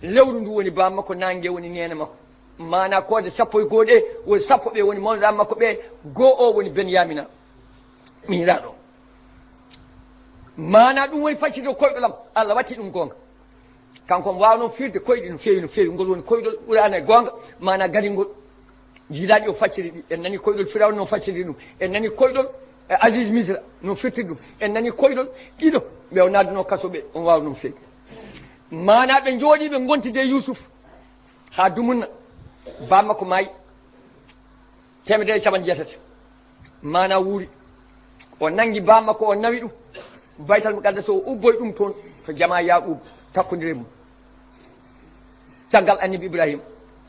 Lewru ndu woni baa makko, naange woni neene makko. Maanaa koode sappo e goo ɗe woni sappo ɓe woni mawniraa makko ɓe, goo o woni Benyamina. Miñiraaɗo. Maanaa ɗum woni faccitde koyɗol am. Allah watti ɗum goonga. Kanko omo waawa noon firde koyɗi no feewi, no feewi. Ngol woni koyɗol ɓuraana e goonga, maanaa gadingol. Jiilaaɗi o facciri ɗi. En nani koyɗol Firawna no facciri ɗum. En nani koyɗol, eh, Aziz Misra no firtiri ɗum. En nani koyɗol ɗiɗo ɓe o naadunoo kaso ɓe, on waawa noon feewi. Maanaa ɓe njooɗii ɓe ngontidi e Yuusuf haa dumunna. Baa makko maayi. Teemedere e capanɗe jeetati. Maanaa wuuri. O nanngi baa makko, o nawi ɗum. Baytal Muqaddas o ubboyi ɗum toon to jamaa Yaaquuba, takkondire mum. Caggal Annabi Ibrahima.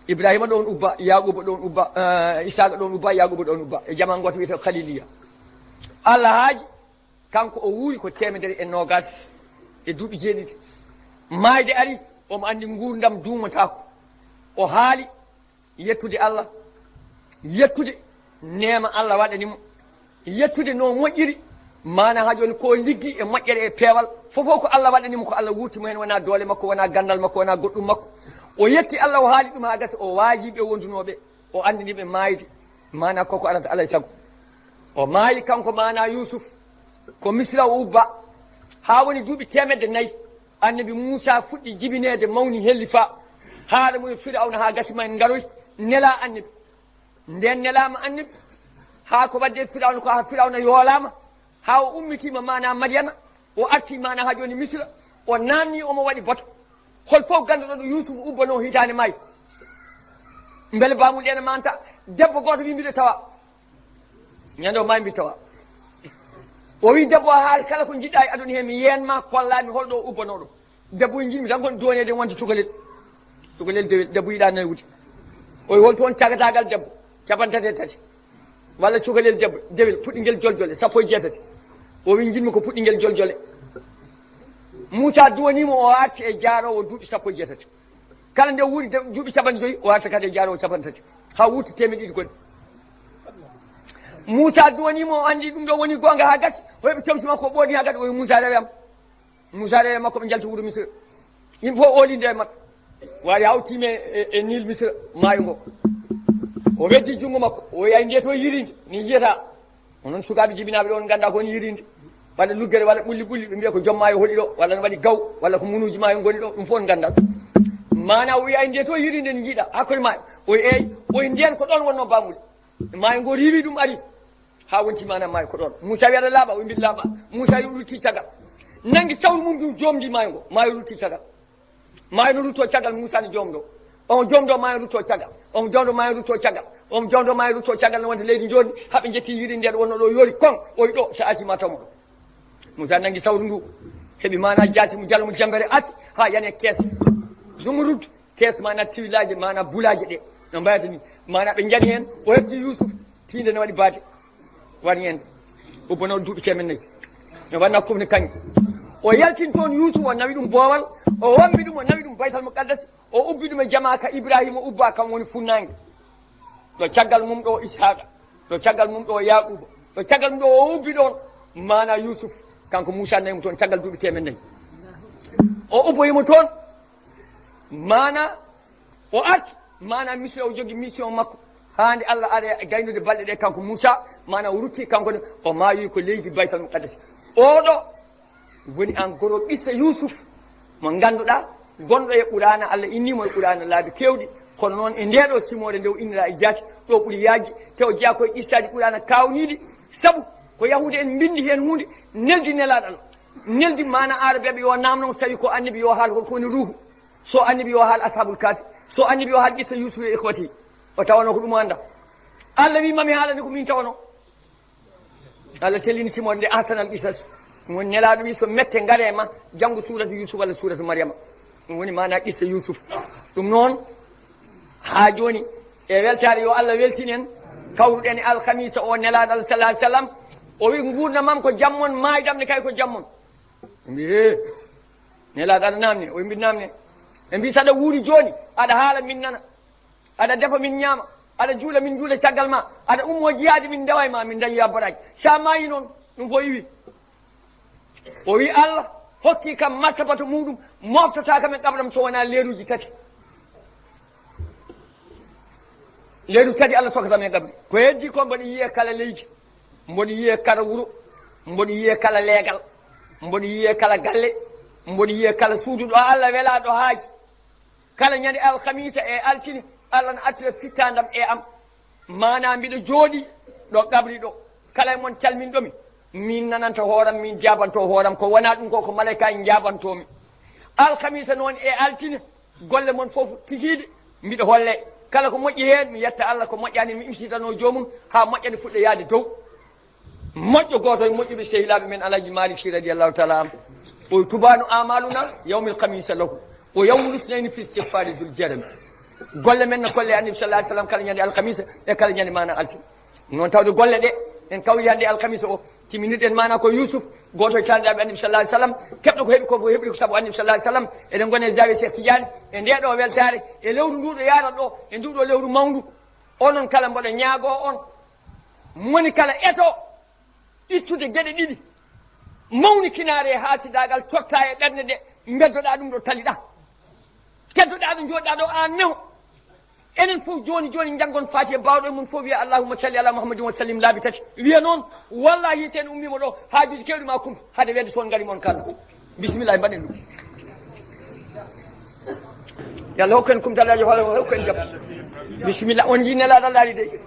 Ibrahima ɗoon ubba, Yaaquuba ɗoon ubba, eh, Isaaqa ɗoon ubba, Yaaquuba ɗoon ubba. E jamaa gooto wiyetee Khaliliya. Allah haaji, kanko o wuuri ko teemedere e noogaas e duuɓi jeeɗiɗi. Maayde ari, omo anndi nguurndam duumotaako. O haali, yettude Allah, yettude neema Allah waɗani mo, yettude no moƴƴiri, maanaa haa jooni ko liggi e moƴƴere e peewal, fof fof ko Allah waɗani mo, ko Allah wuurti mo heen, wonaa doole makko, wonaa ganndal makko, wonaa goɗɗum makko. O yetti Allah, o haali ɗum haa gasa, o waaji ɓe wondunooɓe, o anndini ɓe maayde, maanaa koko arata alaa e sago. O maayi kanko maanaa Yuusuf, ko Misra o ubba, haa woni duuɓi teemedde nayi. Annabi Muusaa fuɗɗi jibineede, mawni, helli faa haala mum e Firawna haa gasi ma en ngaroy, nelaa annabi. Ndeen nelaama annabi, haa ko waɗde Firawna, ko haa Firawna yoolaama, haa o ummitiima maanaa Madyana, o arti maanaa haa jooni Misra, o naamni omo waɗi bato. Hol fof gannduɗo ɗo Yuusuf ubbanoo hitaande maayi? Mbele baamul ɗeena manta, debbo gooto wi mbiɗo tawa. Ñande o maayi mbi tawa. O wi debbo o haal kala ko njiɗɗa e aduna he mi yeen ma, kolla mi hol ɗo o ubbanoo ɗo. Debbo wi njiɗmi tan ko doneede wonde cukalel. Cukalel dewel, debbo yiɗa nawude. O wi hol toon cagataagal debbo, capanɗe tati e tati. Walla cukalel debbo, dewel, puɗɗingel joljole, sappo e jeetati. O wi njiɗmi ko puɗɗingel joljole. Muusaa duwanii mo, o arti e jaaroowo duuɓi sappo e jeetati. Kala nde wuuri de-, duuɓi capanɗe joyi, o arta kadi e jaaroowo capanɗe tati. Haa wuurti teemedde ɗiɗi goɗɗi. Muusaa duwanii mo, o anndi ɗum ɗo woni goonga haa gasi. O heɓi comci makko, o ɓoorni haa gasi, o wi Muusaa rewe am. Muusaa rewe makko, ɓe njalti wuro Misira. Yimɓe fof oolinde e maɓɓe. Waari haa o tiimi e, e Niil Misira, maayo ngo. O weddi junngo makko, o wi ay nde to yirinde, ni yiyata. Onon sukaaɓe jibinaaɓe ɗo, on nganndaa ko woni yirinde. Walla luggere, walla ɓulli ɓulli, ɓe mbiya ko joom maayo hoɗi ɗo, walla ne waɗi gaw, walla ko munuuji maayo ngoni ɗo, ɗum fof on nganndaa. Maanaa o wiya, "Ay, nde to yirinde ne njiiɗa, hakkunde maayo." O wiya, "Eey." O wiya, "Ndeen ko ɗoon wonnoo baamuuli." Maayo ngo riiwi ɗum ari. Haa wonti maanaa maayo ko ɗoon. Muusaa wiya, "Aɗa laaɓa?" O wiya, "Mbiɗa laaɓa." Muusaa wi rutti caggal. Nanngi sawru mum ɗum joomndi maayo ngo. Maayo rutti caggal. Maayo no ruttoo caggal, Muusaa no joomndoo. Omo joomndoo maayo ruttoo caggal. Omo joomndoo maayo ruttoo caggal. Omo joomndoo maayo ruttoo caggal, no wonde leydi njoorndi, haa ɓe njetti yirinde nde wonnoo ɗo yoori koŋ, o wi ɗo, so asi ma taw mo ɗo. Muusaa nanngi sawru ndu, heɓi maanaa jaasi mo jalo mo jambere asi, haa yani e kees. Zumurud. Tees mana tiwilaaje mana bulaaje ɗe no mbayata ni. Mana ɓe njani heen, o hefti Yuusuf, tiinde ne waɗi baade, waɗi ñeende. Ubbanoo duuɓi teemen nayi. No waɗna kofne kañum. O yaltin toon Yuusuf, o nawi ɗum boowal, o wammi ɗum, o nawi ɗum Baytal Muqaddas, o ubbi ɗum e jamaa ka Ibrahima ubba, kam woni funnaange. Ɗo caggal mum ɗo Ishaaqa, ɗo caggal mum ɗo Yaaquuba, ɗo caggal mum ɗo o ubbi ɗoon mana Yuusuf, kanko Muusa nawi mo toon caggal duuɓi teemen nayi. O ubboyi mo toon mana o arti, mana mission o jogi mission makko. Haa nde Allah ari e gaynude balɗe ɗe kanko Muusa, mana o rutti kanko ne, o maayi ko leydi Baytal Muqaddas. Oɗo woni en goro qissa Yuusuf mo ngannduɗaa, gonɗo e Qur'aana, Allah inni mo e Qur'aana laabi keewɗi, kono noon e ndee ɗo simoore nde o innira e jaati, ɗo ɓuri yaajde, te o jeyaa ko e qissaaji Qur'aana kaawniiɗi, sabu ko Yahuuda en mbinndi heen huunde, neldi Nelaaɗo Allah, neldi mana Aarabeeɓe yo naamno, so tawi ko annabi yo haal holko woni ruuhu, so annabi yo haal Ashaabul Kahfi, so annabi yo haal qissa Yuusuf e ikhwati, o tawano ko ɗum o annda. Allah wi mami haalani ko min tawano. Allah tellini simoore nde ahsanal qisas. Ɗum woni Nelaaɗo wi so mette ngare ma, janngo suuratu Yuusuf walla suuratu Maryama. Ɗum woni mana qissa Yuusuf. Ɗum noon, haa jooni, e weltaare yo Allah weltin en, kawruɗen e alkamiisa o Nelaaɗo Allah sallallahu alaihi wasallam. O wi nguurndam am ko jammon, maaydam ne kay ko jammon. Ɓe mbi, "He, Nelaaɗo aɗa naamne?" O wi, "Mbiɗa naamne." Ɓe mbi, "Saɗa wuuri jooni, aɗa haala min nana. Aɗa defa min ñaama, aɗa juula min juula caggal ma, aɗa ummo jihaade min ndewa e ma, min dañoya baraaji. Sa maayi noon, ɗum fof iwi." O wi, "Allah hokki kam martabatu muɗum, moftata kam e qabram so wona leeruji tati. Leeru tati Allah sokata min e qabri." Ko heddi ko mboɗo yiye kala leydi, mboɗo yiye kala wuro, mboɗo yiye kala leegal, mboɗo yiye kala galle, mboɗo yiye kala suudu ɗo Allah wela ɗo haaji. Kala ñande alkamiisa e altine, Allah na attira fittandam e am. Mana mbiɗo jooɗi ɗo qabri ɗo. Kala e mon calminɗomi, min nananta hooram, min jabanto hooram. Ko wona ɗum ko, ko malaika en jabantomi. Alkamiisa noon e altine, golle mon fof tikiiɗe, mbiɗo holle. Kala ko moƴƴi heen, mi yetta Allah, ko moƴƴani, mi imsitano joomum, haa moƴƴani fuɗɗa yaade dow. Moƴƴo gooto e moƴƴuɓe sehilaaɓe men Alhaji Malick Sy radiyallahu taala anhu. O tubanu amaluna yawmil khamisa lahu. O yawmul isnayni fi istighfari zul jarami. Golle men no kolle Annabi sallallahu alaihi wasallam kala ñande alkhamisa e kala ñande mana altine. Noon tawde golle ɗe en kawri hannde alkhamisa o, timminirɗen mana ko Yusuf, gooto e taaliɓe Annabi sallallahu alaihi wasallam, keɓɗo ko heɓi ko fof heɓri ko sabu Annabi sallallahu alaihi wasallam. Eɗen ngoni e Zawiya Cheikh Tidiane, e nde ɗo weltaare, e lewru ndu ɗo yarata ɗo, e ndu ɗo lewru mawndu. Onon kala mboɗo ñaago on, moni kala eto ittude geɗe ɗiɗi, mawnikinaare e haasidaagal, totta e ɓernde nde, mbeddoɗaa ɗum ɗo taliɗaa. Teddoɗaa ɗo njooɗɗaa ɗo aan meho. Enen fof jooni jooni njanngon Faatiha, baawɗo e mon fof wiya allahumma salli ala Muhammadin wa sallim laabi tati. Wiya noon, wallahi so en ummiima ɗo, haajuuji keewɗi ma kumpu, hade weeɓde so on ngarii mon kalna. Bisimilla, mbaɗen ɗum. Yo Allah hokku en kumtalaaji, hoore hokku en jam. Bisimilla, on njii Nelaaɗo Allah ari de.